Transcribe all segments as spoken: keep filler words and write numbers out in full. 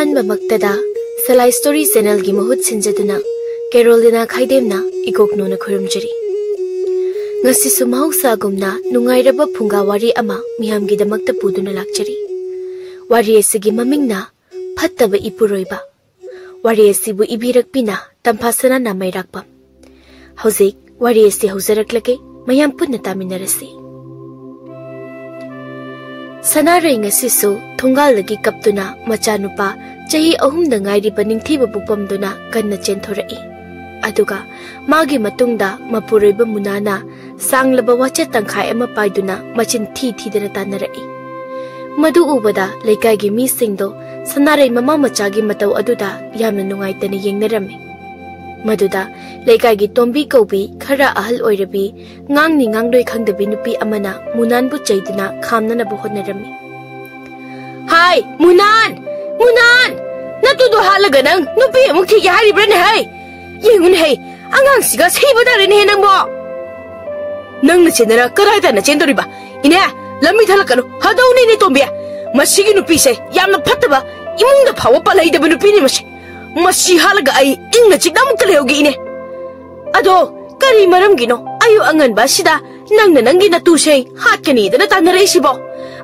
ꯑꯍꯥꯟꯕꯃꯛꯇꯗ ꯁꯂꯥꯏ story ꯆꯦꯅꯦꯜꯒꯤ ꯃꯍꯨꯠ ꯁꯤꯟꯖꯗꯨꯅ ꯀꯦꯔꯣꯂꯤꯅꯥ ꯈꯥꯏꯗꯦꯝꯅ ꯏꯒꯣꯛꯅꯣꯅ ꯈꯨꯔꯨꯝꯖꯔꯤ꯫ ꯉꯁꯤꯁꯨ ꯃꯍꯧꯁꯥꯒꯨꯝꯅ ꯅꯨꯡꯉꯥꯏꯔꯕ ꯐꯨꯡꯒꯥ ꯋꯥꯔꯤ ꯑꯃ ꯃꯤꯌꯥꯝꯒꯤꯗꯃꯛꯇ ꯄꯨꯗꯨꯅ ꯂꯥꯛꯆꯔꯤ꯫ ꯋꯥꯔꯤ ꯑꯁꯤꯒꯤ ꯃꯃꯤꯡꯅ ꯐꯠꯇꯕ ꯏꯄꯨꯔꯣꯏꯕ꯫ ꯋꯥꯔꯤ ꯑꯁꯤꯕꯨ ꯏꯕꯤꯔꯛꯄꯤꯅ ꯇꯝꯐꯥ ꯁꯅꯥꯅ ꯃꯩꯔꯥꯛꯄꯝ꯫ ꯍꯧꯖꯤꯛ ꯋꯥꯔꯤ ꯑꯁꯤ ꯍꯧꯖꯔꯛꯂꯒꯦ, ꯃꯌꯥꯝ ꯄꯨꯟꯅ ꯇꯥꯃꯤꯟꯅꯔꯁꯤ꯫ ꯁꯅꯥꯔꯩ ꯉꯁꯤꯁꯨ ꯊꯣꯡꯒꯥꯜꯗꯒꯤ ꯀꯞꯇꯨꯅ ꯃꯆꯥꯅꯨꯄꯥ ꯆꯍꯤ ꯑꯍꯨꯝꯗ ꯉꯥꯏꯔꯤꯕ ꯅꯤꯡꯊꯤꯕꯕꯨ ꯄꯝꯗꯨꯅ ꯀꯟꯅ ꯆꯦꯟꯊꯣꯔꯛꯏ꯫ ꯑꯗꯨꯒ ꯃꯥꯒꯤ ꯃꯇꯨꯡꯗ ꯃꯄꯨꯔꯣꯏꯕ ꯃꯨꯅꯥꯅ ꯁꯥꯡꯂꯕ ꯋꯥꯆꯦꯠ ꯇꯪꯈꯥꯏ ꯑꯃ ꯄꯥꯏꯗꯨꯅ ꯃꯆꯤꯟ ꯊꯤ ꯊꯤꯗꯅ ꯇꯥꯟꯅꯔꯛꯏ꯫ ꯃꯗꯨ ꯎꯕꯗ ꯂꯩꯀꯥꯏꯒꯤ ꯃꯤꯁꯤꯡꯗꯣ ꯁꯅꯥꯔꯩ ꯃꯃꯥ ꯃꯆꯥꯒꯤ ꯃꯇꯧ ꯑꯗꯨꯗ ꯌꯥꯝꯅ ꯅꯨꯡꯉꯥꯏꯇꯅ ꯌꯦꯡꯅꯔꯝꯃꯤ꯫ ꯃꯗꯨꯗ ꯂꯩꯀꯥꯏꯒꯤ ꯇꯣꯝꯕꯤ ꯀꯧꯕꯤ ꯈꯔ ꯑꯍꯜ ꯑꯣꯏꯔꯕꯤ, ꯉꯥꯡꯅꯤ ꯉꯥꯡꯂꯣꯏ ꯈꯪꯗꯕꯤ ꯅꯨꯄꯤ ꯑꯃꯅ ꯃꯨꯅꯥꯟꯕꯨ ꯆꯩꯗꯨꯅ ꯈꯥꯝꯅꯅꯕ ꯍꯣꯠꯅꯔꯝꯃꯤ꯫ "ꯍꯥꯏ, ꯃꯨꯅꯥꯟ! ꯃꯨꯅꯥꯟ! ꯅꯇꯨꯗꯣ ꯍꯥꯠꯂꯒ ꯅꯪ ꯅꯨꯄꯤ ꯑꯃꯨꯛ ꯊꯤꯒꯦ ꯍꯥꯏꯔꯤꯕ꯭ꯔꯥꯅꯦ ꯍꯩ? ꯌꯦꯡꯉꯨꯅꯦ ꯍꯩ, ꯑꯉꯥꯡꯁꯤꯒ ꯁꯤꯕ ꯇꯥꯔꯦꯅꯦꯍꯦ ꯅꯪꯕꯣ!" "ꯅꯪꯅ ꯆꯦꯟꯅꯔ ꯀꯗꯥꯏ ꯇꯥꯟꯅ ꯆꯦꯟꯗꯣꯔꯤꯕ? ꯏꯅꯦ, ꯂꯝꯕꯤ ꯊꯠꯂꯛꯀꯅꯨ, ꯐꯗꯧꯅꯦ ꯏꯅꯦ ꯇꯣꯝꯕꯤ꯫ ꯃꯁꯤꯒꯤ ꯅꯨꯄꯤꯁꯦ ꯌꯥꯝꯅ ꯐꯠꯇꯕ, ꯏꯃꯨꯡꯗ ꯐꯥꯎꯕ ꯄꯜꯍꯩꯗꯕ ꯅꯨꯄꯤꯅꯤ ꯃꯁꯤ꯫ ꯃꯁꯤ ꯍꯥꯠꯂꯒ ꯑꯩ ꯏꯪꯅ ꯆꯤꯛꯅ ꯑꯃꯨꯛꯇ ꯂꯩꯍꯧꯒꯦ ꯏꯅꯦ꯫ ꯑꯗꯣ ꯀꯔꯤ ꯃꯔꯝꯒꯤꯅꯣ ꯑꯌꯨꯛ ꯑꯉꯟꯕ ꯑꯁꯤꯗ ꯅꯪꯅ ꯅꯪꯒꯤ ꯅꯇꯨꯁꯦ ꯍꯥꯠꯀꯅꯤꯗꯅ ꯇꯥꯟꯅꯔꯛꯏꯁꯤꯕꯣ?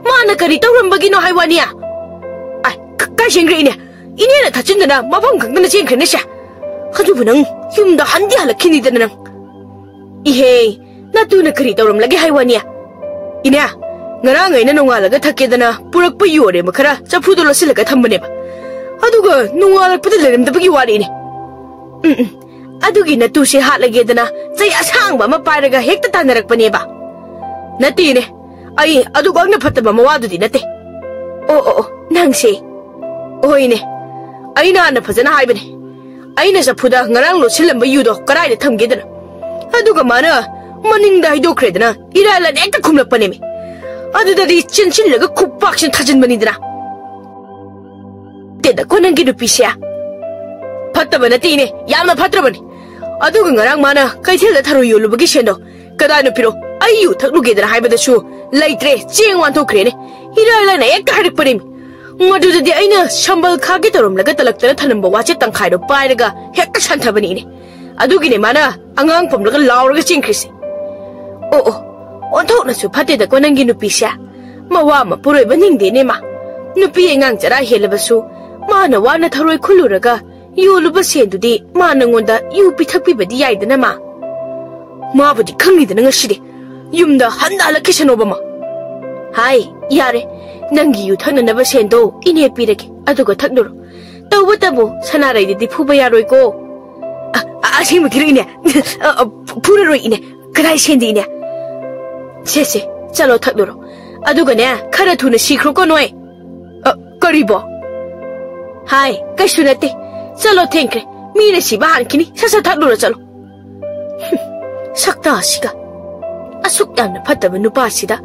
ꯃꯥꯅ ꯀꯔꯤ ꯇꯧꯔꯝꯕꯒꯤꯅꯣ ꯍꯥꯏ ꯋꯥꯅꯤ?" "ꯑꯥꯏ, ꯀ-, ꯀꯥꯏ ꯆꯦꯟꯈ꯭ꯔꯦ ꯏꯅꯦ? ꯏꯅꯦꯅ ꯊꯠꯆꯤꯟꯗꯅ ꯃꯐꯝ ꯈꯪꯗꯅ ꯆꯦꯟꯈ꯭ꯔꯦꯅꯦ ꯁꯦ꯫ ꯑꯗꯨꯕꯨ ꯅꯪ ꯌꯨꯝꯗ ꯍꯟꯗꯤ ꯍꯜꯂꯛꯈꯤꯅꯤꯗꯅ ꯅꯪ꯫ ꯏꯍꯦ, ꯅꯇꯨꯅ ꯀꯔꯤ ꯇꯧꯔꯝꯂꯒꯦ ꯍꯥꯏ ꯋꯥꯅꯤ? ꯏꯅꯦ, ꯉꯔꯥꯡ ꯑꯩꯅ ꯅꯣꯡꯉꯥꯜꯂꯒ ꯊꯛꯀꯦꯗꯅ ꯄꯨꯔꯛꯄ ꯌꯨ ꯑꯔꯦꯝꯕ ꯈꯔ ꯆꯐꯨꯗ ꯂꯣꯠꯁꯤꯜꯂꯒ ꯊꯝꯕꯅꯦꯕ꯫ ꯑꯗꯨꯒ ꯅꯣꯡꯉꯥꯜꯂꯛꯄꯗ ꯂꯩꯔꯝꯗꯕꯒꯤ ꯋꯥꯅꯤꯅꯦ꯫ ꯎꯝ, ꯎꯝ, ꯑꯗꯨꯒꯤ ꯅꯇꯨꯁꯦ ꯍꯥꯠꯂꯒꯦꯗꯅ ꯆꯩ ꯑꯁꯥꯡꯕ ꯑꯃ ꯄꯥꯏꯔꯒ ꯍꯦꯛꯇ ꯇꯥꯟꯅꯔꯛꯄꯅꯦꯕ?" "ꯅꯠꯇꯦꯅꯦ, ꯑꯩ ꯑꯗꯨꯒꯛꯅ ꯐꯠꯇꯕ ꯃꯋꯥꯗꯨꯗꯤ ꯅꯠꯇꯦ꯫ ꯑꯣ, ꯑꯣ, ꯑꯣ, ꯅꯪꯁꯦ꯫ ꯍꯣꯏꯅꯦ, ꯑꯩꯅ ꯍꯥꯟꯅ ꯐꯖꯅ ꯍꯥꯏꯕꯅꯦ꯫ ꯑꯩꯅ ꯆꯐꯨꯗ ꯉꯔꯥꯡ ꯂꯣꯠꯁꯤꯜꯂꯝꯕ ꯌꯨꯗꯣ ꯀꯗꯥꯏꯗ ꯊꯝꯒꯦꯗꯅ꯫ ꯑꯗꯨꯒ ꯃꯥꯅ ꯃꯅꯤꯡꯗ ꯍꯩꯗꯣꯛꯈ꯭ꯔꯦꯗꯅ ꯏꯔꯥꯏ ꯂꯥꯏꯅ ꯍꯦꯛꯇ ꯈꯨꯝꯂꯛꯄꯅꯦꯃꯤ꯫ ꯑꯗꯨꯗꯗꯤ ꯆꯦꯟꯁꯤꯜꯂꯒ ꯈꯨꯄꯥꯛꯁꯤꯅ ꯊꯥꯖꯤꯟꯕꯅꯤꯗꯅ꯫ ꯇꯦꯗꯀꯣ ꯅꯪꯒꯤ ꯅꯨꯄꯤꯁꯦ꯫ ꯐꯠꯇꯕ ꯅꯠꯇꯦ ꯏꯅꯦ, ꯌꯥꯝꯅ ꯐꯠꯇ꯭ꯔꯕꯅꯤ꯫ ꯑꯗꯨꯒ ꯉꯔꯥꯡ ꯃꯥꯅ ꯀꯩꯊꯦꯜꯗ ꯊꯔꯣꯏ ꯌꯣꯜꯂꯨꯕꯒꯤ ꯁꯦꯟꯗꯣ ꯀꯗꯥꯏꯅꯣ ꯄꯤꯔꯣ, ꯑꯩ ꯌꯨ ꯊꯛꯂꯨꯒꯦꯗꯅ ꯍꯥꯏꯕꯗꯁꯨ ꯂꯩꯇ꯭ꯔꯦ, ꯆꯦꯡ ꯋꯥꯟꯊꯣꯛꯈ꯭ꯔꯦꯅꯦ꯫ ꯏꯔꯥꯏ ꯂꯥꯏꯅ ꯍꯦꯛꯇ ꯍꯥꯏꯔꯛꯄꯅꯦꯃꯤ꯫ ꯃꯗꯨꯗꯗꯤ ꯑꯩꯅ ꯁꯝꯕꯜ ꯈꯥꯒꯦ ꯇꯧꯔꯝꯂꯒ ꯇꯂꯛꯇꯅ ꯊꯅꯝꯕ ꯋꯥꯆꯦꯠ ꯇꯪꯈꯥꯏꯗꯣ ꯄꯥꯏꯔꯒ ꯍꯦꯛꯇ ꯁꯟꯊꯕꯅꯤꯅꯦ꯫ ꯑꯗꯨꯒꯤꯅꯦ ꯃꯥꯅ ꯑꯉꯥꯡ ꯄꯝꯂꯒ ꯂꯥꯎꯔꯒ ꯆꯦꯟꯈ꯭ꯔꯤꯁꯦ꯫ ꯑꯣ ꯑꯣ, ꯑꯣꯟꯊꯣꯛꯅꯁꯨ ꯐꯠꯇꯦꯗꯀꯣ ꯅꯪꯒꯤ ꯅꯨꯄꯤꯁꯦ꯫ ꯃꯋꯥ ꯃꯄꯨꯔꯣꯏꯕ ꯅꯤꯡꯗꯦꯅꯦ ꯃꯥ꯫ ꯅꯨꯄꯤ ꯑꯉꯥꯡ ꯆꯔꯥ ꯍꯦꯜꯂꯕꯁꯨ ꯃꯥꯅ ꯋꯥꯅ ꯊꯔꯣꯏ ꯈꯨꯜꯂꯨꯔꯒ ꯌꯣꯜꯂꯨꯕ ꯁꯦꯟꯗꯨꯗꯤ ꯃꯥ ꯅꯪꯉꯣꯟꯗ ꯌꯨ ꯄꯤꯊꯛꯄꯤꯕꯗꯤ ꯌꯥꯏꯗꯅ ꯃꯥ꯫ ꯃꯥꯕꯨꯗꯤ ꯈꯪꯅꯤꯗꯅ ꯉꯁꯤꯗꯤ꯫ ꯌꯨꯝꯗ ꯍꯟꯅ ꯍꯜꯂꯛꯈꯤꯁꯅꯣꯕ ꯃꯥ꯫ ꯍꯥꯏ, ꯌꯥꯔꯦ꯫ ꯅꯪꯒꯤ ꯌꯨ ꯊꯛꯅꯅꯕ ꯁꯦꯟꯗꯣ ꯏꯅꯦ ꯄꯤꯔꯒꯦ, ꯑꯗꯨꯒ ꯊꯛꯂꯨꯔꯣ꯫ ꯇꯧꯕꯇꯕꯨ ꯁꯅꯥꯔꯩꯗꯗꯤ ꯐꯨꯕ ꯌꯥꯔꯣꯏꯀꯣ꯫ ꯑ, ꯑ, ꯑꯁꯦꯡꯕꯒꯤꯔꯣ ꯏꯅꯦ? ꯑ, ꯑ, ꯐꯨ-, ꯐꯨꯔꯔꯣꯏ ꯏꯅꯦ꯫ ꯀꯗꯥꯏ ꯁꯦꯟꯗꯤ ꯏꯅꯦ? ꯁꯦ, ꯁꯦ, ꯆꯠꯂꯣ ꯊꯛꯂꯨꯔꯣ꯫ ꯑꯗꯨꯒꯅꯦ, ꯈꯔ ꯊꯨꯅ ꯁꯤꯈ꯭ꯔꯣꯀꯣ ꯅꯣꯏ꯫ ꯑ, ꯀꯔꯤꯕꯣ? ꯍꯥꯏ, ꯀꯩꯁꯨ ꯅꯠꯇꯦ꯫ ꯆꯠꯂꯣ, ꯊꯦꯡꯈ꯭ꯔꯦ꯫ ꯃꯤꯅ ꯁꯤꯕ ꯍꯥꯟꯈꯤꯅꯤ꯫ ꯁꯠ ꯁꯠ ꯊꯛꯂꯨꯔꯣ ꯆꯠꯂꯣ꯫ ꯍꯨꯝ, ꯁꯛꯇꯥꯁꯤꯒ꯫ ꯑꯁꯨꯛ ꯌꯥꯝꯅ ꯐꯠꯇꯕ ꯅꯨꯄꯥꯁꯤꯗ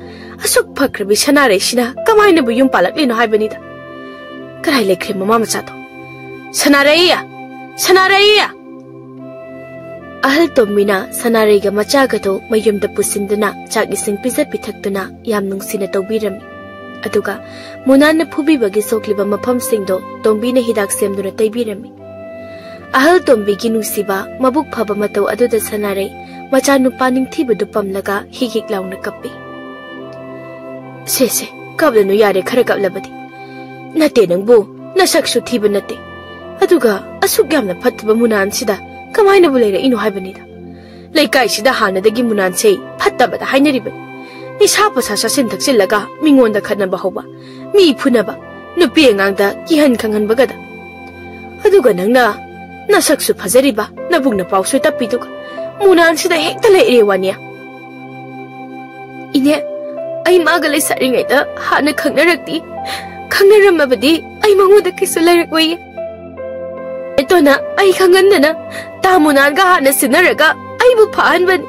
ꯑꯁꯨꯛ ꯐꯈ꯭ꯔꯕꯤ ꯁꯅꯥꯔꯩꯁꯤꯅ ꯀꯃꯥꯏꯅꯕꯨ ꯌꯨꯝ ꯄꯥꯜꯂꯛꯂꯤꯅꯣ ꯍꯥꯏꯕꯅꯤꯗ꯫ ꯀꯗꯥꯏ ꯂꯩꯈ꯭ꯔꯦ ꯃꯃꯥ ꯃꯆꯥꯗꯣ? ꯁꯅꯥꯔꯩ! ꯁꯅꯥꯔꯩ! ꯑꯍꯜ ꯇꯣꯝꯕꯤꯅ ꯁꯅꯥꯔꯩꯒ ꯃꯆꯥꯒꯗꯣ ꯃꯌꯨꯝꯗ ꯄꯨꯁꯤꯟꯗꯨꯅ ꯆꯥꯛ ꯏꯁꯤꯡ ꯄꯤꯖ ꯄꯤꯊꯛꯇꯨꯅ ꯌꯥꯝ ꯅꯨꯡꯁꯤꯅ ꯇꯧꯕꯤꯔꯝꯃꯤ꯫ ꯑꯗꯨꯒ ꯃꯨꯅꯥꯟꯅ ꯐꯨꯕꯤꯕꯒꯤ ꯁꯣꯛꯂꯤꯕ ꯃꯐꯝꯁꯤꯡꯗꯣ ꯇꯣꯝꯕꯤꯅ ꯍꯤꯗꯥꯛ ꯁꯦꯝꯗꯨꯅ ꯇꯩꯕꯤꯔꯝꯃꯤ꯫ ꯑꯍꯜ ꯇꯣꯝꯕꯤꯒꯤ ꯅꯨꯡꯁꯤꯕ, ꯃꯕꯨꯛ ꯐꯕ ꯃꯇꯧ ꯑꯗꯨꯗ ꯁꯅꯥꯔꯩ ꯃꯆꯥꯅꯨꯄꯥ ꯅꯤꯡꯊꯤꯕꯗꯨ ꯄꯝꯂꯒ ꯍꯤꯛ ꯍꯤꯛ ꯂꯥꯎꯅ ꯀꯞꯄꯤ꯫ "ꯁꯦ, ꯁꯦ, ꯀꯞꯂꯅꯨ ꯌꯥꯔꯦ, ꯈꯔ ꯀꯞꯂꯕꯗꯤ꯫ ꯅꯠꯇꯦ ꯅꯪꯕꯨ, ꯅꯁꯛꯁꯨ ꯊꯤꯕ ꯅꯠꯇꯦ꯫ ꯑꯗꯨꯒ ꯑꯁꯨꯛ ꯌꯥꯝꯅ ꯐꯠꯇꯕ ꯃꯨꯅꯥꯟꯁꯤꯗ ꯀꯃꯥꯏꯅꯕꯨ ꯂꯩꯔꯛꯏꯅꯣ ꯍꯥꯏꯕꯅꯤꯗ꯫ ꯂꯩꯀꯥꯏꯁꯤꯗ ꯍꯥꯟꯅꯗꯒꯤ ꯃꯨꯅꯥꯟꯁꯦ ꯐꯠꯇꯕꯗ ꯍꯥꯏꯅꯔꯤꯕꯅꯤ꯫ ꯅꯤꯁꯥ ꯄꯁꯥ ꯆꯥꯁꯤꯟ ꯊꯛꯆꯤꯜꯂꯒ ꯃꯤꯉꯣꯟꯗ ꯈꯠꯅꯕ ꯍꯧꯕ, ꯃꯤ ꯐꯨꯅꯕ, ꯅꯨꯄꯤ ꯑꯉꯥꯡꯗ ꯀꯤꯍꯟ ꯈꯪꯍꯟꯕꯒꯗ꯫ ꯑꯗꯨꯒ ꯅꯪꯅ ꯅꯁꯛꯁꯨ ꯐꯖꯔꯤꯕ, ꯅꯕꯨꯛ ꯅꯄꯥꯎꯁꯨ ꯇꯞꯄꯤꯗꯨꯒ ꯃꯨꯅꯥꯟꯁꯤꯗ ꯍꯦꯛꯇ ꯂꯩꯔꯦ ꯋꯥꯅꯤ꯫" "ꯏꯅꯦ, ꯑꯩ ꯃꯥꯒ ꯂꯩꯁꯥꯔꯤꯉꯩꯗ ꯍꯥꯟꯅ ꯈꯪꯅꯔꯛꯇꯤ꯫ ꯈꯪꯅꯔꯝꯃꯕꯗꯤ ꯑꯩ ꯃꯉꯣꯟꯗ ꯀꯩꯁꯨ ꯂꯩꯔꯛꯑꯣꯏꯌꯦ꯫ ꯏꯅꯦꯇꯣꯟꯅ ꯑꯩ ꯈꯪꯍꯟꯗꯅ ꯇꯥ ꯃꯨꯅꯥꯟꯒ ꯍꯥꯟꯅ ꯁꯤꯟꯅꯔꯒ ꯑꯩꯕꯨ ꯐꯥꯍꯟꯕꯅꯤ꯫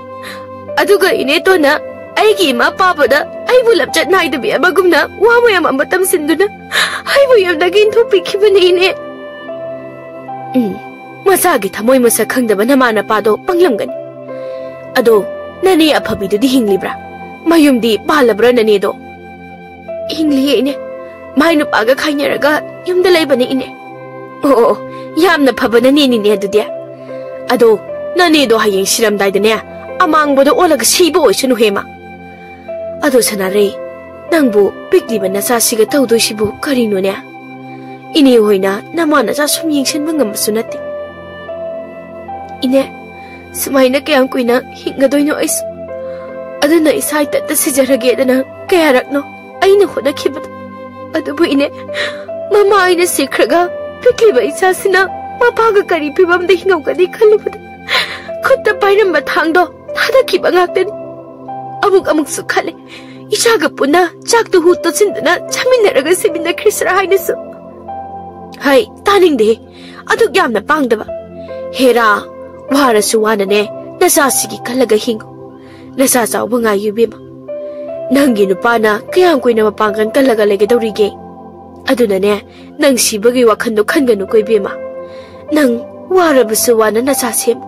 ꯑꯗꯨꯒ ꯏꯅꯦꯇꯣꯟꯅ ꯑꯩꯒꯤ ꯏꯃꯥ ꯄꯥꯕꯗ ꯑꯩꯕꯨ ꯂꯝꯆꯠ ꯅꯥꯏꯗꯕꯤ ꯑꯃꯒꯨꯝꯅ ꯋꯥ ꯃꯌꯥꯝ ꯑꯃ ꯇꯝꯁꯤꯟꯗꯨꯅ ꯑꯩꯕꯨ ꯌꯨꯝꯗꯒꯤ ꯏꯟꯊꯣꯛꯄꯤꯈꯤꯕꯅꯤ ꯏꯅꯦ꯫" ꯎꯝ, ꯃꯆꯥꯒꯤ ꯊꯃꯣꯏ ꯃꯁꯛ ꯈꯪꯗꯕ ꯅꯃꯥ ꯅꯄꯥꯗꯣ ꯄꯪꯂꯝꯒꯅꯤ꯫ ꯑꯗꯣ, ꯅꯅꯦ ꯑꯐꯕꯤꯗꯨꯗꯤ ꯍꯤꯡꯂꯤꯕ꯭ꯔꯥ? ꯃꯌꯨꯝꯗꯤ ꯄꯥꯜꯂꯕ꯭ꯔꯥ ꯅꯅꯦꯗꯣ? "ꯍꯤꯡꯂꯤꯌꯦ ꯏꯅꯦ꯫ ꯃꯥꯏ ꯅꯨꯄꯥꯒ ꯈꯥꯏꯅꯔꯒ ꯌꯨꯝꯗ ꯂꯩꯕꯅꯦ, ꯏꯅꯦ꯫ ꯑꯣ, ꯑꯣ, ꯑꯣ, ꯌꯥꯝꯅ ꯐꯕ ꯅꯅꯦꯅꯤꯅꯦ ꯑꯗꯨꯗꯤ꯫ ꯑꯗꯣ, ꯅꯅꯦꯗꯣ ꯍꯌꯦꯡ ꯁꯤꯔꯝꯗꯥꯏꯗꯅꯦ, ꯑꯃꯥꯡꯕꯗ ꯑꯣꯜꯂꯒ ꯁꯤꯕ ꯑꯣꯏꯁꯅꯨ ꯍꯦ ꯃꯥ꯫ ꯑꯗꯣ ꯁꯅꯥꯔꯩ, ꯅꯪꯕꯨ ꯄꯤꯛꯂꯤꯕ ꯅꯆꯥꯁꯤꯒ ꯇꯧꯗꯣꯏꯁꯤꯕꯨ ꯀꯔꯤꯅꯣꯅꯦ? ꯏꯅꯦ ꯍꯣꯏꯅ ꯅꯃꯥ ꯅꯆꯥ ꯁꯨꯝ ꯌꯦꯡꯁꯤꯟꯕ ꯉꯝꯕꯁꯨ ꯅꯠꯇꯦ꯫ ꯏꯅꯦ, ꯁꯨꯃꯥꯏꯅ ꯀꯌꯥꯝ ꯀꯨꯏꯅ ꯍꯤꯡꯒꯗꯣꯏꯅꯣ ꯑꯩꯁꯨ? ꯑꯗꯨꯅ ꯏꯁꯥ ꯏꯊꯟꯇ ꯁꯤꯖꯔꯒꯦꯗꯅ ꯀꯌꯥꯔꯛꯅꯣ ꯑꯩꯅ ꯍꯣꯠꯅꯈꯤꯕꯗꯣ꯫ ꯑꯗꯨꯕꯨ ꯏꯅꯦ, ꯃꯃꯥ ꯑꯩꯅ ꯁꯤꯈ꯭ꯔꯒ ꯄꯤꯛꯂꯤꯕ ꯏꯆꯥꯁꯤꯅ ꯃꯄꯥꯒ ꯀꯔꯤ ꯐꯤꯕꯝꯗ ꯍꯤꯡꯉꯝꯒꯅꯤ ꯈꯜꯂꯨꯕꯗ ꯈꯨꯠꯇ ꯄꯥꯏꯔꯝꯕ ꯊꯥꯡꯗꯣ ꯊꯥꯗꯈꯤꯕ ꯉꯥꯛꯇꯅꯤ꯫ ꯑꯃꯨꯛ ꯑꯃꯨꯛꯁꯨ ꯈꯜꯂꯦ, ꯏꯆꯥꯒ ꯄꯨꯟꯅ ꯆꯥꯛꯇꯨ ꯍꯨ ꯇꯣꯠꯁꯤꯟꯗꯨꯅ ꯆꯥꯃꯤꯟꯅꯔꯒ ꯁꯤꯃꯤꯟꯅꯈ꯭ꯔꯁꯤꯔꯥ ꯍꯥꯏꯅꯁꯨ꯫ ꯍꯩ, ꯇꯥꯅꯤꯡꯗꯦ꯫ ꯑꯗꯨꯛ ꯌꯥꯝꯅ ꯄꯥꯡꯗꯕ꯫ ꯍꯦꯔꯥ, ꯋꯥꯔꯁꯨ ꯋꯥꯅꯅꯦ, ꯅꯆꯥꯁꯤꯒꯤ ꯈꯜꯂꯒ ꯍꯤꯡꯉꯨ꯫ ꯅꯆꯥ ꯆꯥꯎꯕ ꯉꯥꯏꯌꯨ, ꯏꯕꯦꯝꯃ꯫ ꯅꯪꯒꯤ ꯅꯨꯄꯥꯅ ꯀꯌꯥꯝ ꯀꯨꯏꯅ ꯃꯄꯥꯡꯒꯜ ꯀꯜꯂꯒ ꯂꯩꯒꯗꯧꯔꯤꯒꯦ? ꯑꯗꯨꯅꯅꯦ, ꯅꯪ ꯁꯤꯕꯒꯤ ꯋꯥꯈꯜꯗꯣ ꯈꯟꯒꯅꯨꯀꯣ, ꯏꯕꯦꯝꯃ꯫ ꯅꯪ ꯋꯥꯔꯕꯁꯨ ꯋꯥꯅ ꯅꯆꯥ ꯁꯦꯝꯃꯨ꯫